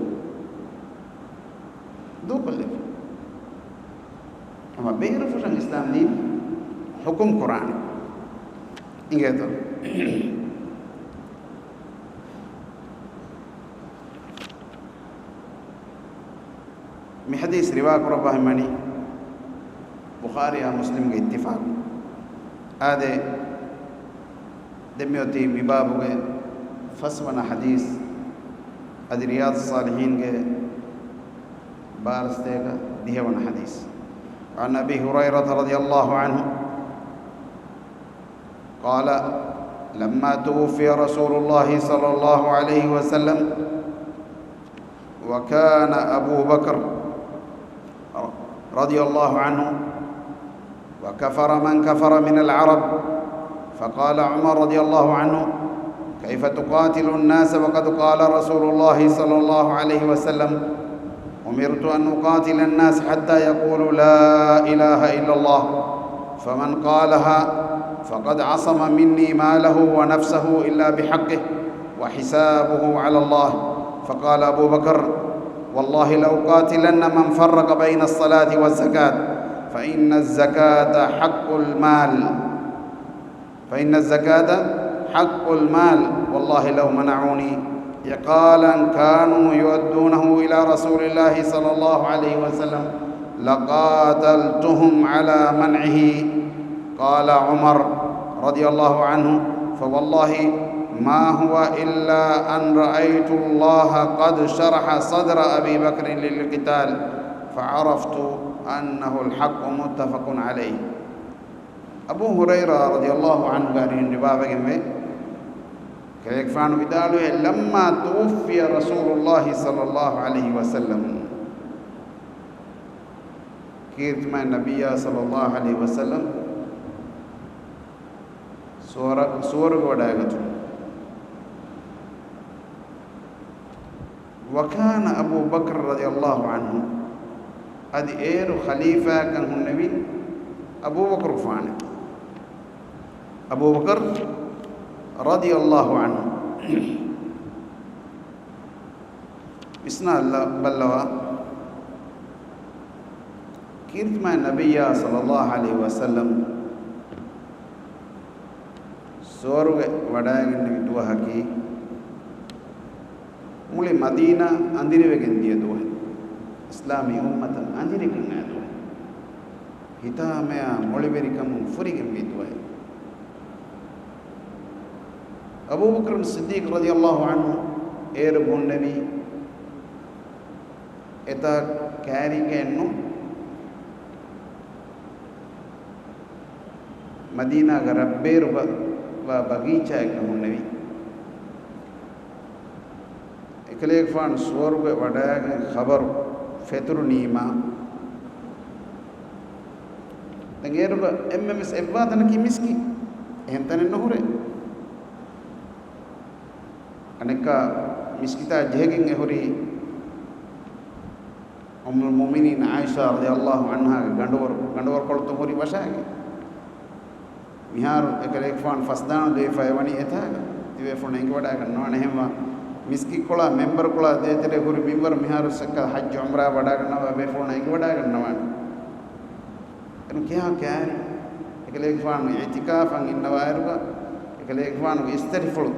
ދޫކޮށްލެވި. ހަމަ ބޭރުފުށަށް އިސްލާމް ދީން ޙުކުމް ކުރާނެ. އިނގޭތޯ؟ މި ޙަދީޘް ރިވާ ކުރައްވާ ހިމަނީ ބުޚާރީއާ މުސްލިމްގެ އިއްތިފާޤު. އާދެ، ދެން މިއޮތީ މި ބާބުގެ ފަސްވަނަ ޙަދީޘް، އަދި ރިޔާޟުއްޞާލިޙީންގެ ބާރަސްތޭކަ ދިހަވަނަ ޙަދީޘް. عن أبي هريرة رضي الله عنه قال: لما توفي رسول الله صلى الله عليه وسلم، وكان أبو بكر رضي الله عنه وكفر من كفر من العرب، فقال عمر رضي الله عنه: كيف تقاتل الناس وقد قال رسول الله صلى الله عليه وسلم: أمرت أن أقاتل الناس حتى يقولوا لا إله إلا الله، فمن قالها فقد عصم مني ماله ونفسه إلا بحقه، وحسابه على الله. فقال أبو بكر: والله لأقاتلن من فرق بين الصلاة والزكاة، فإن الزكاة حق المال، فإن الزكاة حق المال، والله لو منعوني عقالا كانوا يؤدونه إلى رسول الله صلى الله عليه وسلم لقاتلتهم على منعه. قال عمر رضي الله عنه: فوالله ما هو إلا أن رأيت الله قد شرح صدر أبي بكر للقتال، فعرفت أنه الحق. متفق عليه. އަބޫ ހުރައިރާ ރަޟިޔަﷲ ޢަންހުގެ އަރިހުން ރިވާވެގެންވޭ، ކަލޭގެފާނު ވިދާޅުވޭ، لما توفي رسول الله صلى الله عليه وسلم، ކީރިތި މާތް ނަބިއްޔާ ޞައްލަﷲ ޢަލައިހި ވަސައްލަމް ސުވަރު، ސުވަރުގެ ވަޑައިގަތުން. وكان أبو بكر رضي الله عنه، އަދި އޭރު ޚަލީފާއަކަށް ހުންނެވި އަބޫބަކުރުފާނެ. އަބޫބަކަރު ރަޟިޔަﷲ ޢަންހު. ވިސްނާ ބައްލަވާ، ކީރިތި މާތް ނަބިއްޔާ ޞައްލަﷲ ޢަލައިހި ވަސައްލަމް ސުވަރުގެ ވަޑައިގެންނެވި ދުވަހަކީ، މުޅި މަދީނާ އަނދިރިވެގެން ދިޔަ ދުވަހެއް. އިސްލާމީ އުއްމަތަށް އަނދިރިކަން އައި ދުވަހެއް. ހިތާމަޔާ މޮޅިވެރިކަމުން ފުރިގެންވީ ދުވަހެއް. އަބޫބަކުރު ޞިއްދީޤް ރަޟިޔަﷲ ޢަންހު އޭރު ބުންނެވީ، އެތާ ކާރިގެއެއްނު، މަދީނާގެ ރަށްބޭރުގަ ވާ ބަގީޗާއެއްގަ ހުންނެވި. އެކަލޭގެފާނު ސުވަރުގެ ވަޑައިގެން ޚަބަރު ފެތުރުނީމާ، ދެން އޭރުގަ އެންމެންވެސް އެއްވާ ތަނަކީ މިސްކިތް. އެހެން ތަނެއް ނުހުރޭ. އަނެއްކާ މިސްކިތާ ޖެހިގެން އެހުރީ އުއްމުލް މުއުމިނީން ޢާއިޝާ ރަޟިޔަﷲ ޢަންހާގެ ގަނޑުވަރު، ގަނޑުވަރުކޮޅުތައް ހުރި ވަށާގެ. މިހާރު އެކަލޭގެފާނު ފަސްދާނު ދެވިފައި ވަނީ އެތާގަ. ތިބޭފުޅުން އެނގިވަޑައިގަންނަވާނެ. އެހެންވާ މިސްކިތްކޮޅާ މެންބަރުކޮޅާ ދޭތެރޭ ހުރި މިންވަރު މިހާރު ސައްކަ ޙައްޖު ޢުމްރާ ވަޑައިގަންނަވާ ބޭފުޅުން އެނގިވަޑައިގަންނަވާނެ. އެން ކިހާ ކާރި. އެކަލޭގެފާނު އިޢްތިކާފަށް އިންނަވާއިރުގަ، އެކަލޭގެފާނުގެ އިސްތަށިފުޅު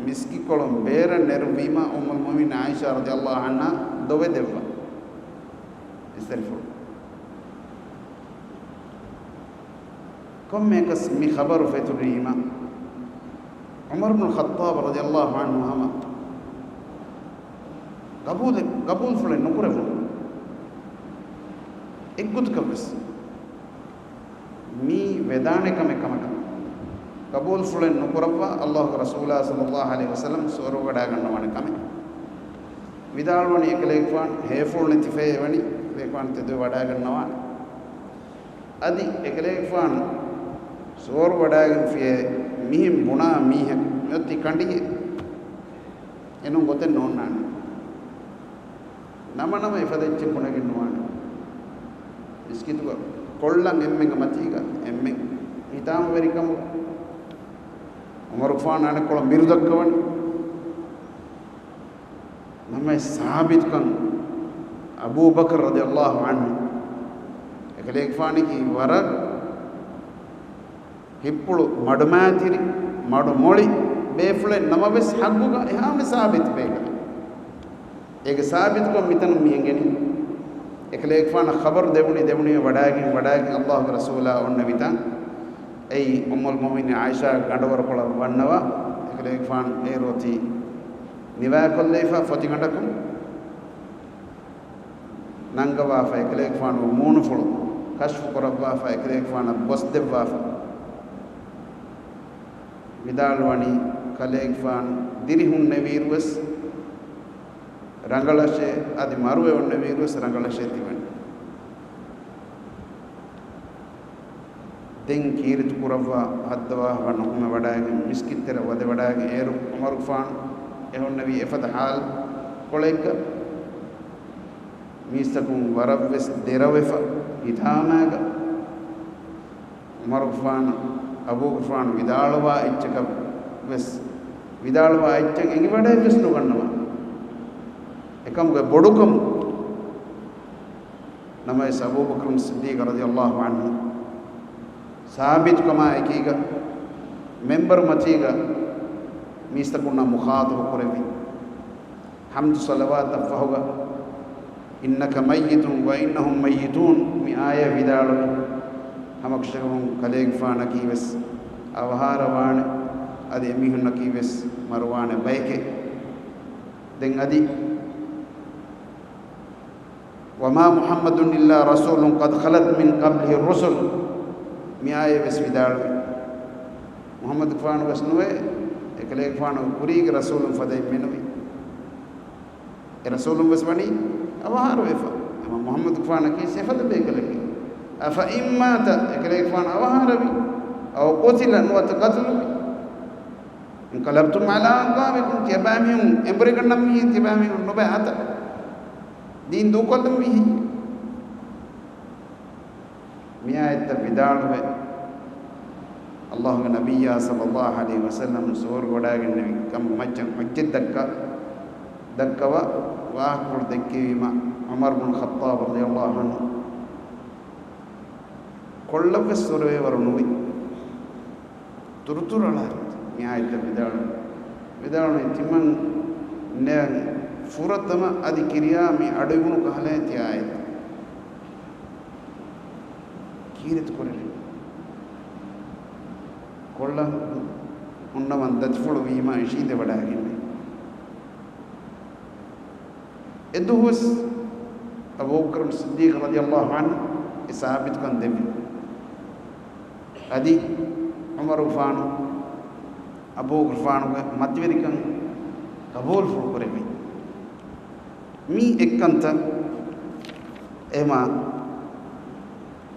މިސްކިތްކޮޅުން ބޭރަށް ނެރުވީމަ، އުއްމުލް މުއުމިނީން ޢާއިޝާ ރަޟިޔަﷲ ޢަންހާ ދޮވެދެއްވާ އިސްތަށިފުޅު. ކޮންމެއަކަސް މި ޚަބަރު ފެތުރީމަ، ޢުމަރު ބުނުލް ޚައްޠާބު ރަޟިޔަﷲ ޢަންހު ހަމަ ޤަބޫލެއް، ޤަބޫލުފުޅެއް ނުކުރެވުނު. އެއްގޮތަކަށްވެސް މީ ވެދާނެ ކަމެއް ކަމަކަށް ޤަބޫލުފުޅެއް ނުކުރައްވާ ﷲގެ ރަސޫލާ ޞައްލަﷲު ޢަލައިހި ވަސައްލަމް ސުވަރުގެ ވަޑާގަންނަވާނެ ކަމެއް. ވިދާޅުވަނީ އެކަލޭގެފާނު ހޭފުޅު ނެތިފައި އެވަނީ ކަލޭގެފާނު ތެދުވެ ވަޑާގަންނަވާނެ. އަދި އެކަލޭގެފާނު ސުވަރު ވަޑާގެންފިޔޭ މިހެން ބުނާ މީހަކު މިއޮތީ ކަނޑިއެއް. އެނޫން ގޮތެއް ނޯންނާނެ. ނަމަނަމަ އެފަދަ އެއްޗެއް ބުނެގެން ނުވާނެ. މިސްކިތުގަ ކޮށްލަން އެންމެންގެ މަތީގަ އެންމެން ހިތާމަވެރިކަމުގަ ޢުމަރުގެފާނު އަނެއްކޮޅަށް މިރުދައްކަވަނީ. ނަމަވެސް ސާބިތުކަން އަބޫބަކުރު ރަޟިޔަﷲު ޢަންހު އެކަލޭގެފާނަކީ ވަރަށް ހިތްޕުޅު މަޑުމައިތިރި، މަޑުމޮޅި ބޭފުޅެއް ނަމަވެސް ޙައްޤުގަ އެހާމެ ސާބިތު ބޭކަލެއް. އޭގެ ސާބިތުކަން މިތަނުން މި އެނގެނީ. އެކަލޭގެފާނަށް ޚަބަރު ދެވުނީ، ދެވުނީ ވަޑާގެން، ވަޑާގެން ﷲގެ ރަސޫލާ އޮންނެވިތާ. އެއީ އުއްމުލް މުއުމިނީން ޢާއިޝާގެ ގަނޑުވަރުކޮޅަށް ވަންނަވާ. އެކަލޭގެފާނު އޭރު އޮތީ ނިވާކޮށްލައިފާ ފޮތިގަނޑަކުން ނަންގަވާފަ، އެކަލޭގެފާނުގެ މޫނުފުޅު ކަޝްފު ކުރައްވާފަ، އެކަލޭގެފާނަށް ގޮސްދެއްވާފަ. ވިދާޅުވަނީ، ކަލޭގެފާނު ދިރިހުންނެވިއިރުވެސް ރަނގަޅަށޭ، އަދި މަރުވެ އޮންނެވިއިރުވެސް ރަނގަޅަށޭ ތިބެނީ. ދެން ކީރިތި ކުރައްވާ ހައްދަވާފަ ނުކުމެ ވަޑައިގެން މިސްކިތްތެރެ ވަދެ ވަޑައިގެން އޭރު ޢުމަރުގެފާނު އެހުންނެވީ އެފަދަ ޙާލު ކޮޅެއްގަ. މީސްތަކުން ވަރަށްވެސް ދެރަވެފަ ހިތާމައިގަ ޢުމަރުގެފާނު އަބޫގެފާނު ވިދާޅުވާ އެއްޗަކަށް ވެސް، ވިދާޅުވާ އެއްޗެއް އެނގިވަޑައެއް ވެސް ނުގަންނަވާ. އެކަމުގެ ބޮޑުކަމު. ނަމަވެސް އަބޫބަކުރު ޞިއްދީޤު ރަޟިޔަﷲު ޢަންހު ސާބިތުކަމާ އެކީގަ މިންބަރު މަތީގަ މީސްތަކުންނާ މުޚާޠަބު ކުރެއްވި. ޙަމްދު ޞަލަވާތަށް ފަހުގަ، "إنك ميت وإنهم ميتون" މި އާޔަތް ވިދާޅުވި. ހަމަކަށަވަރުން ކަލޭގެފާނަކީ ވެސް އަވަހާރަވާނެ، އަދި އެމީހުންނަކީ ވެސް މަރުވާނެ ބައެކޭ. ދެން އަދި، "وما محمد إلا رسول قد خلت من قبله الرسل" މި އާޔަތް ވެސް ވިދާޅުވި. މުޙައްމަދުގެފާނު ވެސް ނުވޭ، އެކަލޭގެފާނު ކުރީގެ ރަސޫލުން ފަދައިން މެނުވީ. އެ ރަސޫލުން ވެސް ވަނީ އަވަހާރަވެފަ. ހަމަ މުޙައްމަދުގެފާނަކީ އެފަދަ ބޭކަލެކޭ. "أفإن مات" އެކަލޭގެފާނު އަވަހާރަވީ، "أو قتل" ނުވަތަ ޤަތުލުވީ، "انقلبتم على أعقابكم" ތިޔަބައިމީހުން އެނބުރިގަންނަން މިއީ، ތިޔަބައިމީހުން ނުބައި އަތަށް ދީން ދޫކޮށްލަން މިއީ. މި އާޔަތްތައް ވިދާޅުވެ، ﷲގެ ނަބިއްޔާ ޞައްލަﷲު ޢަލައިހި ވަސައްލަމަ ސުވަރުގެ ވަޑައިގެންނެވި ކަމުގެ މައްޗަށް ޙުއްޖަތް ދައްކާ، ދައްކަވާ ވާހަކަފުޅު ދެއްކެވީމަ، ޢުމަރު ބުނު ޚައްޠާބު ރަޟިޔަﷲު ޢަންހު ކޮށްލަށްވެސް ފުރެވޭވަރު ނުވި. ތުރުތުރު އަޅާ މި އާޔަތްތައް ވިދާޅުވި. ވިދާޅުވީ ތިމަން ނެ ފުރަތަމަ އަދި ކިރިޔާ މި އަޑުއިވުނު ކަހަލަ ތި އާޔަތް ކީރިތި ކުރެވި. ކޮށްލަ ހުންނަވަން ދަތިފުޅު ވީމާ އިށީނދެ ވަޑައިގެންނެވި. އެދުވަސް އަބޫބަކުރު ޞިއްދީޤު ރަޟިޔަﷲު ޢަންހު އެ ސާބިތުކަން ދެއްވި. އަދި ޢުމަރުގެފާނު އަބޫބަކުރުގެފާނުގެ މަތިވެރިކަން ޤަބޫލުފުޅު ކުރެއްވި. މީ އެއްކަންތައް. އެހެމާ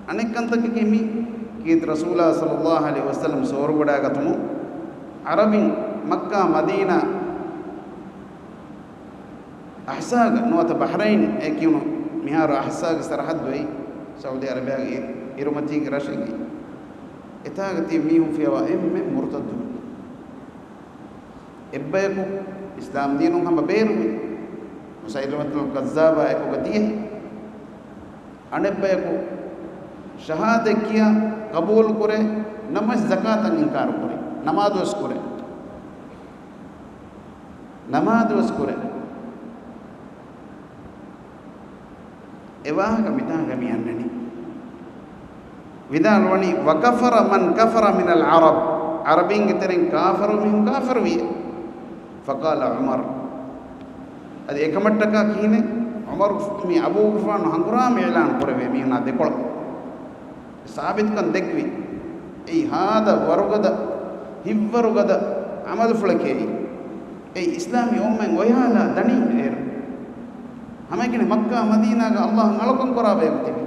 އަނެއްކަންތަކަކީ މި ކީރިތި ރަސޫލާ ޞައްލަﷲު ޢަލައިހި ވަސައްލަމް ސުވަރުގެ ވަޑައިގަތުމުން ޢަރަބިން މައްކާ މަދީނާ އަޙްސާގަ ނުވަތަ ބަޙްރައިން އޭ ކިޔުނު މިހާރު އަޙްސާގެ ސަރަޙައްދު އެއީ ސައުދީ ޢަރަބިޔާގެ އި-، އިރުމަތީގެ ރަށެއް. އެތާގަ ތިބި މީހުން ފިޔަވާ އެންމެ މުރުތައްދު. އެއްބަޔަކު އިސްލާމް ދީނުން ހަމަ ބޭރުވި. މުސައިލަމަތުލް ކައްޒާބާ އެކުގަ ދިޔަ. އަނެއްބަޔަކު ޝަހާދަތް ކިޔާ ޤަބޫލު ކުރޭ، ނަމަވެސް ޒަކާތަށް އިންކާރު ކުރޭ. ނަމާދުވެސް ކުރޭ. ނަމާދުވެސް ކުރޭ. އެ ވާހަކަ މިތާގަ މި އަންނަނީ. ވިދާޅުވަނީ، "وكفر من كفر من العرب" ޢަރަބީންގެ ތެރެއިން ކާފަރު މީހުން ކާފަރުވިއޭ. فقال عمر، އަދި އެކަމަށްޓަކާ ކިހިނެއް؟ ޢުމަރު މި އަބޫގަފާނު ހަނގުރާމަ އިޢުލާން ކުރެވޭ މީހުނާ ދެކޮޅަށް ސާބިތުކަން ދެއްވި. އެއީ ހާދަ ވަރުގަދަ، ހިތްވަރުގަދަ ޢަމަލުފުޅެކޭ. އެއީ އިސްލާމީ އުއްމަތް އޮތް ހާލާ ދަނީ އޭރު. ހަމައެކަނި މައްކާ މަދީނާގަ އައްލާހު އަޅުކަން ކުރާ ބަޔަކު ތިބި.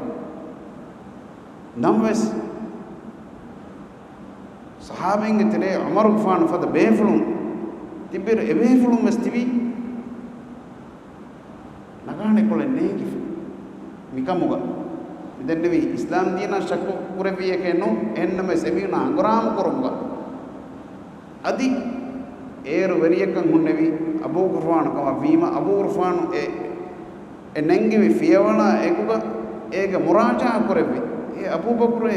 ނަމަވެސް، ޞަޙާބީންގެ ތެރޭ ޢުމަރުގެފާނު ފަދަ ބޭފުޅުން ތިއްބެއިރު އެބޭފުޅުން ވެސް ތިބީ ނަގާނެ ކޮޅެއް ނޭނގިފަ. މިކަމުގަ މިދެންނެވީ އިސްލާމް ދީނަށް ޝައްކު ކުރެއްވިއެކޭ ނޫން، އެހެންނަމަވެސް އެމީހުނާ ހަނގުރާމަ ކުރުމުގަ އަދި އޭރު ވެރިޔަކަށް ހުންނެވި އަބޫގަފާނު ކަމަށް ވީމަ، އަބޫގަފާނު އެ، އެ ނެންގެވި ފިޔަވަޅާ އެކުގަ އޭގެ މުރާޖަޢާ ކުރެއްވި. އޭ އަބޫބަކުރޭ،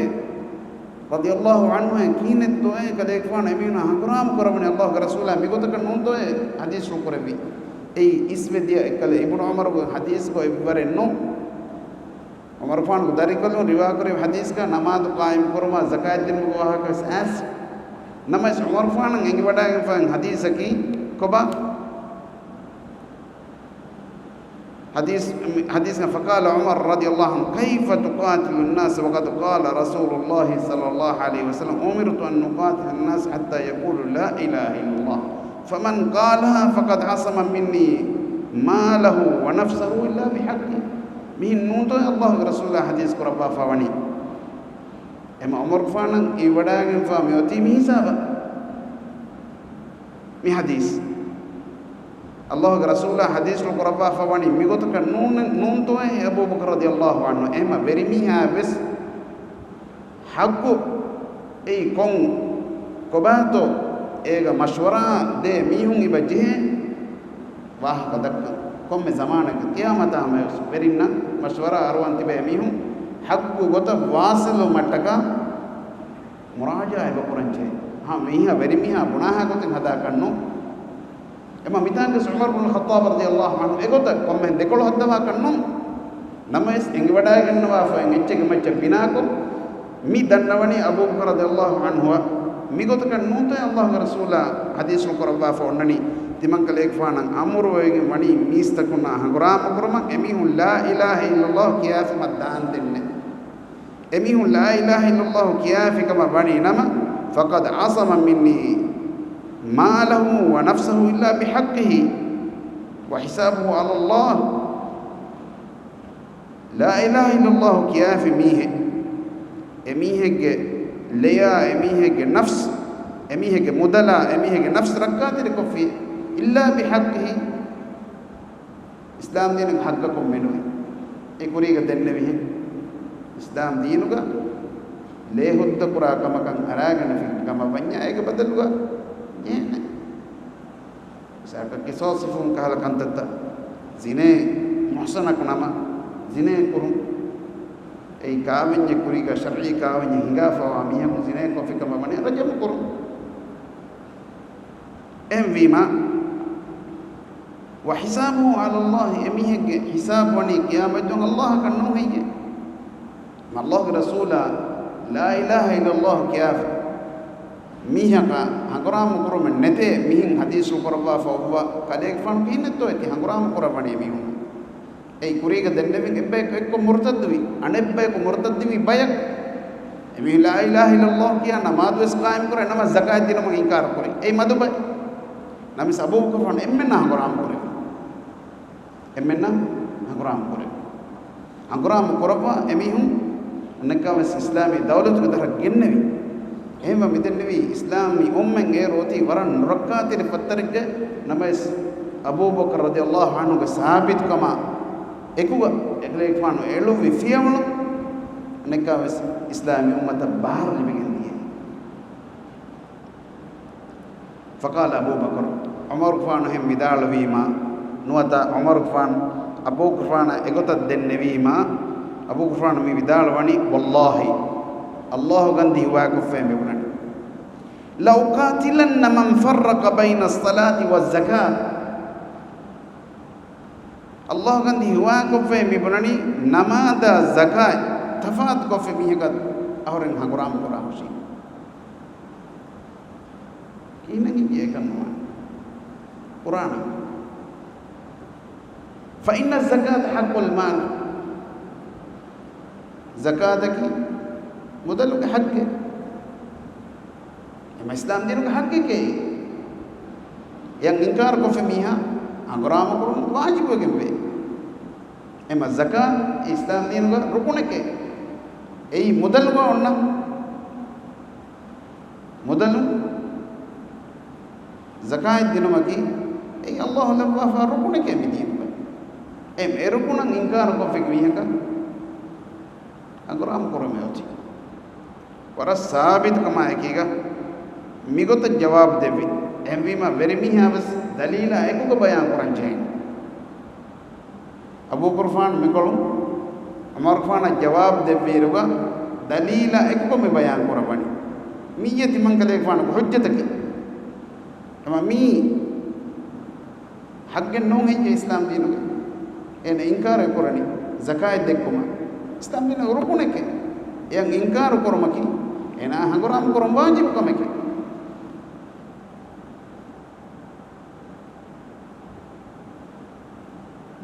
ރަޟިޔައްލާހު ޢަންހުއޭ، ކިހިނެއްތޯއޭ ކަލޭގެފާނު އެމީހުނާ ހަނގުރާމަ ކުރައްވަނީ އައްލާހުގެ ރަސޫލާ މިގޮތަކަށް ނޫންތޯއޭ ޙަދީޘްފުޅު ކުރެއްވީ؟ އެއީ އިސްވެ ދިޔަ އެއްކަލަ އިބްނު ޢުމަރުގެ ޙަދީޘްގަ އެއްވަރެއް ނޫން. ޢުމަރުގެފާނުގެ ދަރިކަލުން ރިވާކުރެއްވި ޙަދީޘްގަ ނަމާދު ޤާއިމް ކުރުމާ ޒަކާތް ދިނުމުގެ ވާހަކަ ވެސް އައިސް. ނަމަވެސް ޢުމަރުގެފާނަށް އެނގިވަޑައިގެންފައި ޙަދީޘަކީ ކޮބާ؟ ޙަދީޘް، ޙަދީޘްގަ فقال عمر رضي الله عنه كيف تقاتل الناس وقد قال رسول الله صلى الله عليه وسلم أمرت أن أقاتل الناس حتى يقولوا لا إله إلا الله فمن قالها فقد عصم مني ماله ونفسه إلا بحقه. މިހެން ނޫންތޯ އައްލާހުގެ ރަސޫލާ ޙަދީޘް ކުރައްވާފަ ވަނީ؟ އެމަ ޢުމަރުގެފާނަށް އިވަޑައިގެންފާ މިއޮތީ މި ހިސާބަށް. މި ޙަދީޘް އައްލާހުގެ ރަސޫލާ ޙަދީޘްފުޅު ކުރައްވާފަ ވަނީ މިގޮތަކަށް ނޫން، ނޫންތޯއޭ އަބޫބަކުރު ރަޟިޔައްލާހު ޢަންހު؟ އެހެންމަ ވެރިމީހާ ވެސް ޙައްޤު އެއީ ކޮން ކޮބާތޯ އޭގަ މަޝްވަރާ ދޭ މީހުން އިބަ ޖެހޭ ވާހަކަ ދައްކަން. ކޮންމެ ޒަމާނަކަށް ޤިޔާމަތާ ހަމަޔަށް ވެރިންނަށް މަޝްވަރާ އަރުވަން ތިބޭ މީހުން ޙައްޤު ގޮތަށް ވާޞިލުވުމަށްޓަކާ މުރާޖަޢާ އެބަ ކުރަން ޖެހޭ. ހަމަ މީހާ ވެރިމީހާ ބުނާހާ ގޮތެއް ހަދާކަށް ނޫން. އެމަ މިތާނގެ ޢުމަރު ބުނުލް ޚައްޠާބު ރަޟިޔައްލާހު ޢަންހު އެގޮތަށް ކޮންމެހެން ދެކޮޅު ހައްދަވާކަށް ނޫން. ނަމަވެސް އެނގިވަޑައިގަންނަވާފައި އެއްޗެއްގެ މައްޗަށް ބިނާކޮށް، މި ދަންނަވަނީ އަބޫބަކުރު ރަޟިޔައްލާހު ޢަންހުއަށް މިގޮތަކަށް ނޫންތޯ އައްލާހުގެ ރަސޫލާ ޙަދީޘްފުޅު ކުރައްވާފަ އޮންނަނީ، ތިމަންކަލޭގެފާނަށް އަމުރުވެގެން ވަނީ މީސްތަކުންނާ ހަނގުރާމަ ކުރުމަށް، އެމީހުން ލާ އިލާހަ އިއްލައްލާހު ކިޔާފީމަ ދާންދެންނެވި. އެމީހުން ލާ އިލާހަ އިއްލައްލާހު ކިޔާފި ކަމަށް ވަނީ ނަމަ، فقد عصم مني ماله ونفسه إلا بحقه وحسابه على الله. ލާ އިލާހަ އިއްލައްލާހު ކިޔާފި މީހެއް، އެމީހެއްގެ ލެޔާ، އެމީހެއްގެ ނަފްސް، އެމީހެއްގެ މުދަލާ، އެމީހެއްގެ ނަފްސް ރައްކާތެރިކޮށްފި، إلا بحقه، އިސްލާމް ދީނުގެ ޙައްޤަކުން މެނުވީ. އެ ކުރީގަ ދެންނެވިހެން. އިސްލާމް ދީނުގަ ލޭ ހުއްދަ ކުރާ ކަމަކަށް އަރާގަނެފި ކަމަށް ވަންޏާ އޭގެ ބަދަލުގަ ޖޭނެ. މިސާލަކަށް ޤިޞާޞުފުން ކަހަލަ ކަންތައްތައް، ޒިނޭ މުޙްޞަނަކު ނަމަ ޒިނޭ ކުރުން. އެއީ ކާވެންޏެއް ކުރީގަ ޝަރްޢީ ކާވެންޏެއް ހިނގާފަވާ މީހަކު ޒިނޭ ކޮށްފި ކަމަށް ވަނީ ރަޖަމު ކުރުން. އެހެންވީމަ، وحسابه على الله، އެމީހެއްގެ ހިސާބު ވަނީ ޤިޔާމަތްދުވަހު އައްލާހަކަށް ނޫން ހެއްޔޭ؟ މަ އައްލާހުގެ ރަސޫލާ ލާ އިލާހަ އިއްލައްލާހު ކިޔާފަ މީހަކާ ހަނގުރާމަ ކުރުމެއް ނެތޭ، މިހެން ޙަދީޘްފުޅު ކުރައްވާފަ އޮއްވާ ކަލޭގެފާނު ކިހިނެއްތޯ އެތި ހަނގުރާމަ ކުރައްވަނީ މީހުން؟ އެއީ ކުރީގަ ދެންނެވިން އެއްބަޔަކު އެއްކޮށް މުރުތައްދުވި، އަނެއްބަޔަކު މުރުތައްދުވި ބަޔަކު. އެމީހުން ލާ އިލާހަ އިއްލައްލާހު ކިޔާ ނަމާދުވެސް ޤާއިމް ކުރޭ، ނަމަވެސް ޒަކާތް ދިނުމަށް އިންކާރު ކުރި. އެއީ މަދު ބަޔަކު. ނަމަވެސް އަބޫބަކުރު އެންމެންނާ ހަނގުރާމަ ކުރެވި. އެންމެންނަށް ހަނގުރާމަ ކުރޭ. ހަނގުރާމަ ކުރައްވާ އެމީހުން އަނެއްކާވެސް އިސްލާމީ ދައުލަތުގެ ދަށަށް ގެންނެވި. އެހެންވެ މިދެންނެވީ އިސްލާމީ އުއްމަތް އޭރު އޮތީ ވަރަށް ނުރައްކާތެރި ފައްތަރެއްގަ. ނަމަވެސް އަބޫބަކުރު ރަޟިޔައްލާހު ޢަންހުގެ ސާބިތުކަމާ އެކުގަ އެކަލޭގެފާނު އެޅުއްވި ފިޔަވަޅު އަނެއްކާވެސް އިސްލާމީ އުއްމަތަށް ބަހަރު ލިބިގެން ދިޔައީ. فقال أبو بكر، ޢުމަރުގެފާނު އެހެން ވިދާޅުވީމާ، ނުވަތަ ޢުމަރުގެފާނު އަބޫގަފާނަށް އެގޮތަށް ދެންނެވީމާ، އަބޫގަފާނު މި ވިދާޅުވަނީ، والله، އައްލާހު ގަންދީ ހުވާކޮށްފައި މިބުނަނީ، لأقاتلن من فرق بين الصلاة والزكاة. އައްލާހު ގަންދީ ހުވާކޮށްފައި މިބުނަނީ، ނަމާދާ ޒަކާތް ތަފާތުކޮށްފި މީހަކަށް އަހުރެން ހަނގުރާމަ ކުރާ ހުށީ. ކިހިނެއް އެކަން ނުވާނެ. ޤުރްއާނަށް. فإن الزكاة حق المال. ޒަކާތަކީ މުދަލުގެ ޙައްޤެއް. އެމަ އިސްލާމް ދީނުގެ ޙައްޤެކޭ. އެއަށް އިންކާރުކޮށްފި މީހާ ހަނގުރާމަ ކުރުން ވާޖިބުވެގެންވޭ. އެމަ ޒަކާތް އިސްލާމް ދީނުގެ ރުކުނެކޭ. އެއީ މުދަލުގަ އޮންނަ މުދަލު ޒަކާތް ދިނުމަކީ އެއީ ﷲ ލައްވާފާ ރުކުނެކޭ މި ދީނުގަ. އެ އެ ރުކުނަށް އިންކާރުކޮށްފި މީހަކަށް ހަނގުރާމަ ކުރުމެއް އޮތީ. ވަރަށް ސާބިތުކަމާ އެކީގަ މިގޮތަށް ޖަވާބު ދެއްވި. އެހެންވީމަ ވެރިމީހާ ވެސް ދަލީލާ އެކުގަ ބަޔާން ކުރަން ޖެހޭނެ. އަބޫގުރުފާން މިކޮޅުން ޢުމަރުގެފާނަށް ޖަވާބު ދެއްވިއިރުގަ ދަލީލާ އެކުގަ މި ބަޔާން ކުރައްވަނީ. މިއީ ތިމަން ކަލޭގެފާނުގެ ޙުއްޖަތަކީ. އެމަ މީ ޙައްޤެއް ނޫން ހެއްޔޭ އިސްލާމް ދީނުގެ؟ އޭނަ އިންކާރެއް ކުރަނީ ޒަކާތް ދެއްކުމަށް. އިސްލާމް ދީނުގެ ރުކުނެކޭ. އެއަށް އިންކާރު ކުރުމަކީ އޭނާ ހަނގުރާމަ ކުރުން ވާޖިބު ކަމެކޭ.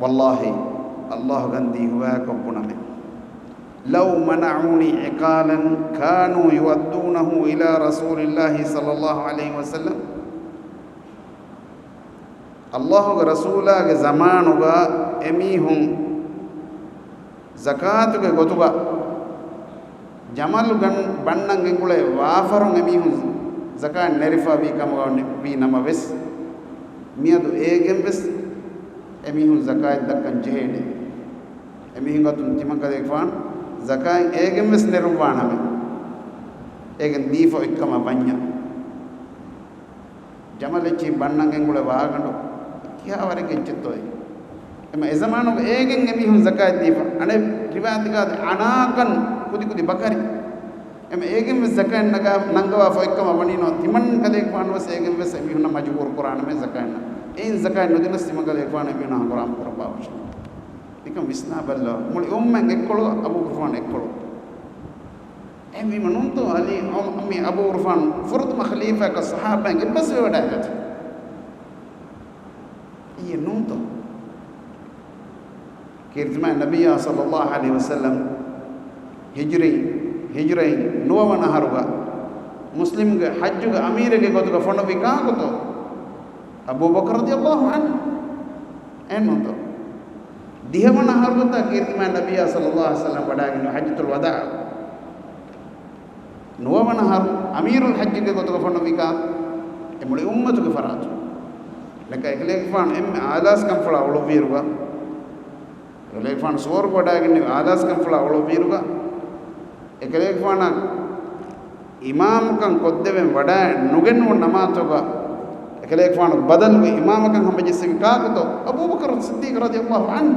ވައްލާހި، ﷲ ގަންދީ ހުވާކޮށް ބުނަމޭ. لو منعوني عقالا كانوا يؤدونه إلى رسول الله صلى الله عليه وسلم. ﷲ ގެ ރަސޫލާގެ ޒަމާނުގަ އެމީހުން ޒަކާތުގެ ގޮތުގަ ޖަމަލު ގަން ބަންނަން ގެންގުޅޭ ވާފަރުން އެމީހުން ޒަކާތް ނެރިފަ ވީ ކަމުގަ ވީ ނަމަވެސް، މިއަދު އޭގެން ވެސް އެމީހުން ޒަކާތް ދައްކަން ޖެހޭނެ. އެމީހުން އަތުން ތިމަން ކަލޭގެފާނު ޒަކާތް އޭގެން ވެސް ނެރުއްވާނަމޭ. އޭގެން ދީފަ އޮތްކަމަށް ވަންޏާ. ޖަމަލެއްޗިން ބަންނަން ގެންގުޅޭ ވާގަނޑު ކިހާވަރެއްގެ އެއްޗެއްތޯއޭ؟ އެމަ އެ ޒަމާނުގަ އޭގެން އެމީހުން ޒަކާތް ދީފަ. އަނެއް ރިވާޔަތެއްގަ އަނާކަން ކުދިކުދި ބަކަރި. އެމަ އޭގެން ވެސް ޒަކާތް ނަގާ، ނަންގަވާފަ އޮތްކަމަށް ވަނީނު، ތިމަން ކަލޭގެފާނު ވެސް އޭގެން ވެސް އެމީހުންނަށް މަޖުބޫރު ކުރާނަމޭ ޒަކާތް ނަ. އެއިން ޒަކާތް ނުދިނަސް ތިމަން ކަލޭގެފާނު އެމީހުންނަށް ހަނގުރާމަ ކުރައްވާ ހުށީ. ނިކަން ވިސްނާބަލަ، މުޅި އުއްމަތް އެއްކޮޅު އަބޫގުރުފާނު އެއްކޮޅު. އެހެންވީމަ ނޫންތޯ ޢަލީ، އަ، މި އަބޫގުރުފާނު ފުރަތަމަ ޚަލީފާއަކަށް ޞަޙާބައިން އެއްބަސްވެވަޑައިގަތީ؟ އިއްޔެ ނޫންތޯ؟ ކީރިތިމާ ނަބިއްޔާ ޞައްލައްލާހު ޢަލައިހި ވަސައްލަމް ހިޖްރީ، ހިޖްރައިން ނުވަވަނަ އަހަރުގަ މުސްލިމްގެ ޙައްޖުގެ އަމީރެއްގެ ގޮތުގަ ފޮނުއްވީ ކާކުތޯ؟ އަބޫބަކްރު ރަޟިޔައްލާހު ޢަންހު. އެހެންނޫންތޯ؟ ދިހަވަނަ އަހަރުގަތާ ކީރިތިމާ ނަބިއްޔާ ޞައްލައްލާހު ޢަލައިހި ވަސައްލަމް ވަޑައިގެން ޙައްޖަތުލް ވަދާޢަށް ނުވަވަނަ އަހަރު އަމީރުލް ޙައްޖެއްގެ ގޮތުގަ ފޮނުއްވީ ކާކު؟ އެ މުޅި އުއްމަތުގެ ފަރާތުން. ނަކަ އެކަލޭގެފާނު އެންމެ އާލާސްކަންފުޅާ އުޅުއްވިއިރުގަ، އެކަލޭގެފާނު ސުވަރުގެ ވަޑައިގެންނެވި އާލާސްކަންފުޅާ އުޅުއްވިއިރުގަ، އެކަލޭގެފާނަށް އިމާމުކަން ކޮށްދެވެން ވަޑައެއް ނުގެންނުވަން ނަމާދުގަ އެކަލޭގެފާނު ބަދަލުވެ އިމާމަކަން ހަމަޖެއްސެވި ކާކުތޯ؟ އަބޫބަކްރު ޞިއްދީޤު ރަޟިޔައްލާހު ޢަންހު.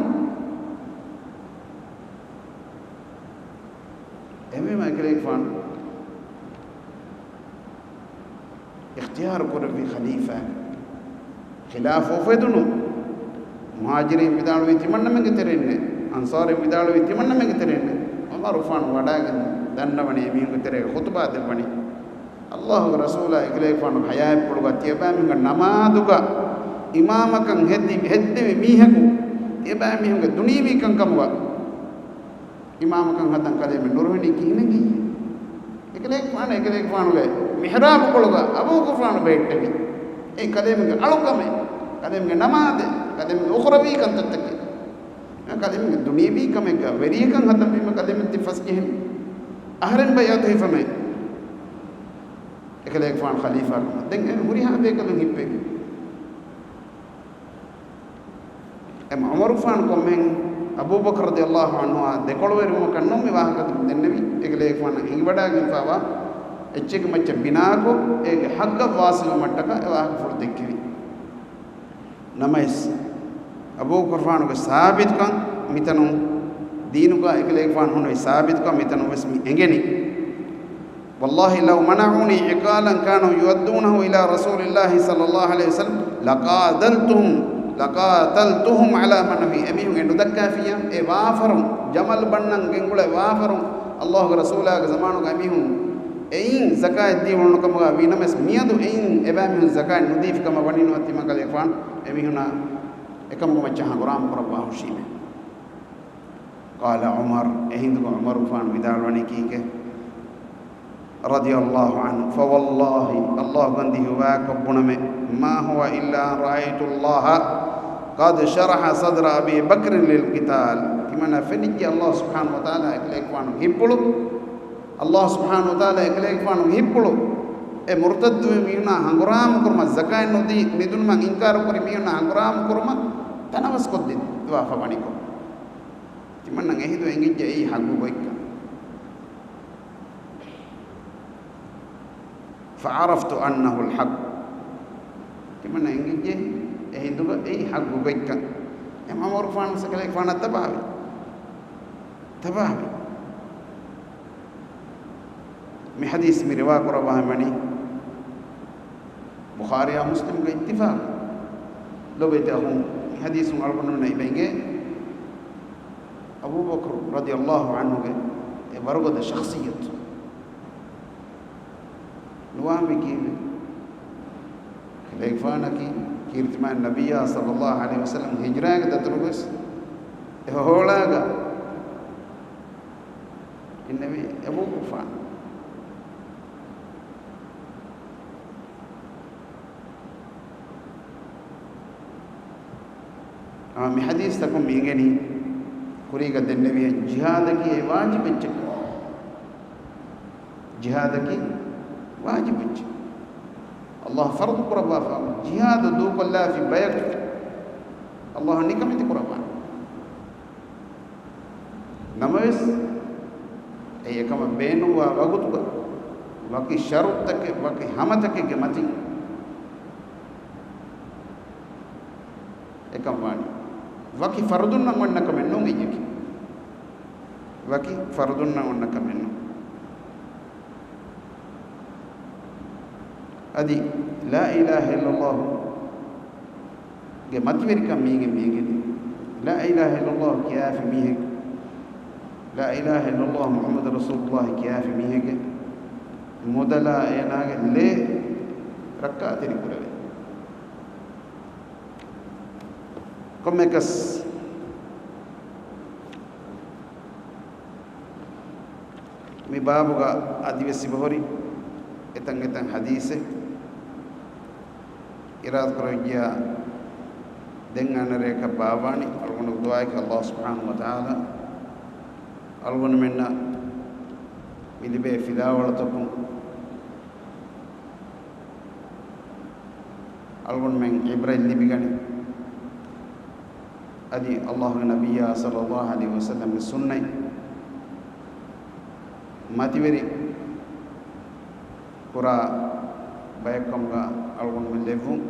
އެހެންވީމަ އެކަލޭގެފާނު އިޚްތިޔާރު ކުރެއްވި ޚަލީފާ ޚިލާފު އުފެދުނު. މުހާޖިރީން ވިދާޅުވީ ތިމަންނަމެންގެ ތެރެއިންނޭ، އަންޞާރީން ވިދާޅުވީ ތިމަންނަމެންގެ ތެރެއިންނޭ. ޢުމަރު ފާނު ވަޑައިގެން ދަންނަވަނީ އެމީހުންގެ ތެރޭގަ ޚުޠުބާ ދެއްވަނީ. ﷲ ގެ ރަސޫލާ އެކަލޭގެފާނު ޙަޔާތްޕުޅުގަ ތިޔަބައިމީހުންގެ ނަމާދުގަ އިމާމަކަން ހެއްދި-، ހެއްދެވި މީހަކު ތިޔަބައިމީހުންގެ ދުނިޔެވީ ކަންކަމުގަ އިމާމަކަން ހަދަން ކަލޭމެން ނުރުހިނީ ކިހިނެއް ހެއްޔޭ؟ އެކަލޭގެފާނު، އެކަލޭގެފާނުގެ މިޙްރާބުކޮޅުގަ އަބޫގުރުފާނު ބެހެއްޓެވި. އެ ކަލޭމެންގެ އަޅުކަމެއް، ކަލޭމެންގެ ނަމާދެއް، ކަލޭމެންގެ އުޚްރަވީ ކަންތައްތަކެއް. އެ ކަލޭމެންގެ ދުނިޔެވީ ކަމެއްގަ ވެރިޔަކަން ހަދަންވީމަ ކަލޭމެން ތި ފަސްޖެހެނީ. އަހަރެން ބައިޢަތު ހިފަމޭ. އެކަލޭގެފާނު ޚަލީފާ ކަމަށް. ދެން އެ ހުރިހާ ބޭކަލުން ހިއްޕެވި. އެ ޢުމަރުފާނު ކޮންމެހެން އަބޫބަކްރު ރަޟިޔައްލާހު ޢަންހުއާ ދެކޮޅުވެރިވުމަކަށް ނޫން މި ވާހަކަ ދެންނެވި. އެކަލޭގެފާނަށް ހިނގިވަޑައިގެންފާވާ އެއްޗެއްގެ މައްޗަށް ބިނާކޮށް، އޭގެ ޙައްޤަށް ވާޞިލުވުމަށްޓަކާ އެ ވާހަކަފުޅު ދެއްކެވި. ނަމަވެސް، އަބޫގުރުފާނުގެ ސާބިތުކަން މިތަނުން، ދީނުގަ އެކަލޭގެފާނު ހުންނެވި ސާބިތުކަން މިތަނުން ވެސް މި އެނގެނީ. والله لو منعوني عقالا كانوا يؤدونه إلى رسول الله صلى الله عليه وسلم لقاتلتهم، لقاتلتهم على منعه. އެމީހުން އެ ނުދައްކާފިއްޔާ، އެ ވާފަރުން، ޖަމަލު ބަންނަން ގެންގުޅޭ ވާފަރުން، ﷲ ގެ ރަސޫލާގެ ޒަމާނުގަ އެމީހުން އެއިން ޒަކާތް ދީ އުޅުނު ކަމުގަ ވީ ނަމަވެސް، މިއަދު އެއިން އެބައިމީހުން ޒަކާތް ނުދީފި ކަމަށް ވަނީނު ތިމަން ކަލޭގެފާނު އެމީހުނާ އެކަމުގެ މައްޗަށް ހަނގުރާމަ ކުރައްވާ ހުށީމޭ. قال عمر، އެހިނދުގަ ޢުމަރުގެފާނު ވިދާޅުވަނީ ކީކޭ؟ رضي الله عنه، فوالله، ﷲ ގަންދީ ހިއްވާކޮށް ބުނަމޭ، ما هو إلا أن رأيت الله قد شرح صدر أبي بكر للقتال. ތިމަންނަ ފެނިއްޖެ ﷲ سبحانه وتعالى އެކަލޭގެފާނުގެ ހިތްޕުޅު، ﷲ سبحانه وتعالى އެކަލޭގެފާނުގެ ހިތްޕުޅު އެ މުރުތައްދުވި މީހުނާ ހަނގުރާމަ ކުރުމަށް، ޒަކާތް ނުދީ ނިދުނުމަށް އިންކާރު ކުރި މީހުންނާ ހަނގުރާމަ ކުރުމަށް ތަނަވަސްކޮށްދެއްވާފަ ވަނިކޮށް، ތިމަންނަ އެހިނދު އެނގިއްޖެ އެއީ ޙައްޤު ގޮތްކަން. فعرفت أنه الحق. ތިމަންނަ އެނގިއްޖެ އެހިނދުގަ އެއީ ޙައްޤު ގޮތްކަން. އެ ޢުމަރުގެފާނު ސަކަލޭގެފާނަށް ތަބާވި. ތަބާވި. މި ޙަދީޘް މި ރިވާ ކުރައްވާ ހަމަނީ ބުޚާރީއާ މުސްލިމްގެ އިއްތިފާޤު. ލޮބުވެތި އަޚުން، މި ޙަދީޘުން އަޅުގަނޑުމެންނަށް އިބައިގެ އަބޫބަކުރު رضي الله عنه ގެ އެ ވަރުގަދަ ޝަޚްޞިއްޔަތު. ނުވާމި ކީއްވެ؟ ކަލޭގެފާނަކީ ކީރިތިމާ ނަބިއްޔާ صلى الله عليه وسلم ހިޖްރާގެ ދަތުރުގަވެސް އެ ހޮހޮޅާގަ އިންނެވި އެބޫގެފާނު. އާ، މި ޙަދީޘްތަކުން މި އިނގެނީ ކުރީގަ ދެންނެވި ޖިހާދަކީ އެ ވާޖިބެއްޗެއް. ޖިހާދަކީ ވާޖިބެއްޗެއް. ﷲ ފަރުޟު ކުރައްވާފަ ޖިހާދު ދޫކޮށްލާފި ބަޔަކު ﷲ ނިކަމެތި ކުރައްވާނެ. ނަމަވެސް، އެ އެކަމަށް ބޭނުންވާ ވަގުތުގަ ވަކި ޝަރުޠުތަކެއް، ވަކި ހަމަތަކެއްގެ މަތިން އެކަން ވާނީ. ވަކި ފަރުޟުންނަށް އޮންނަ ކަމެއް ނޫން އެއްޔަކީ. ވަކި ފަރުޟުންނަށް އޮންނަ ކަމެއް ނޫން. އަދި، لا إله إلا الله ގެ މަތިވެރިކަން މީގެ މީގެ. لا إله إلا الله ކިޔާފި މީހެއް، لا إله إلا الله محمد رسول الله ކިޔާފި މީހެއްގެ މުދަލާ އޭނާގެ ލޭ ރައްކާތެރި ކުރެވޭ. ކޮންމެއަކަސް މި ބާބުގަ އަދިވެސް އިބަހުރި އެތަން އެތަން ޙަދީޘެއް އިރާދަކުރެއްވިއްޔާ ދެން އަނެއް ރެއަކަށް ބާއްވާނީ. އަޅުގަނޑު ދުޢާއަކީ ﷲ سبحانه وتعالى އަޅުގަނޑުމެންނަށް މި ލިބޭ ފިލާވަޅުތަކުން އަޅުގަނޑުމެން ޢިބްރަތް ލިބިގަނެ. އަދި ﷲ ގެ ނަބިއްޔާ صلى الله عليه وسلم ގެ ސުންނަތް މަތިވެރި ކުރާ ބަޔަކުކަމުގަ އަޅުގަނޑުމެން ލެއްވުން.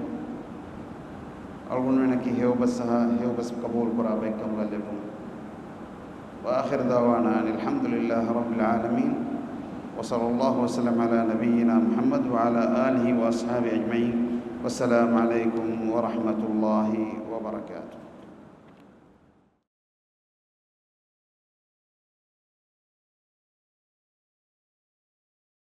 އަޅުގަނޑުމެންނަކީ ހެޔޮބަސް އަހާ ހެޔޮބަސް ޤަބޫލު ކުރާ ބަޔަކުކަމުގަ ލެއްވުން. وآخر دعوانا أن الحمد لله رب العالمين، وصلى الله وسلم على نبينا محمد وعلى آله وأصحابه أجمعين، والسلام عليكم ورحمة الله وبركاته.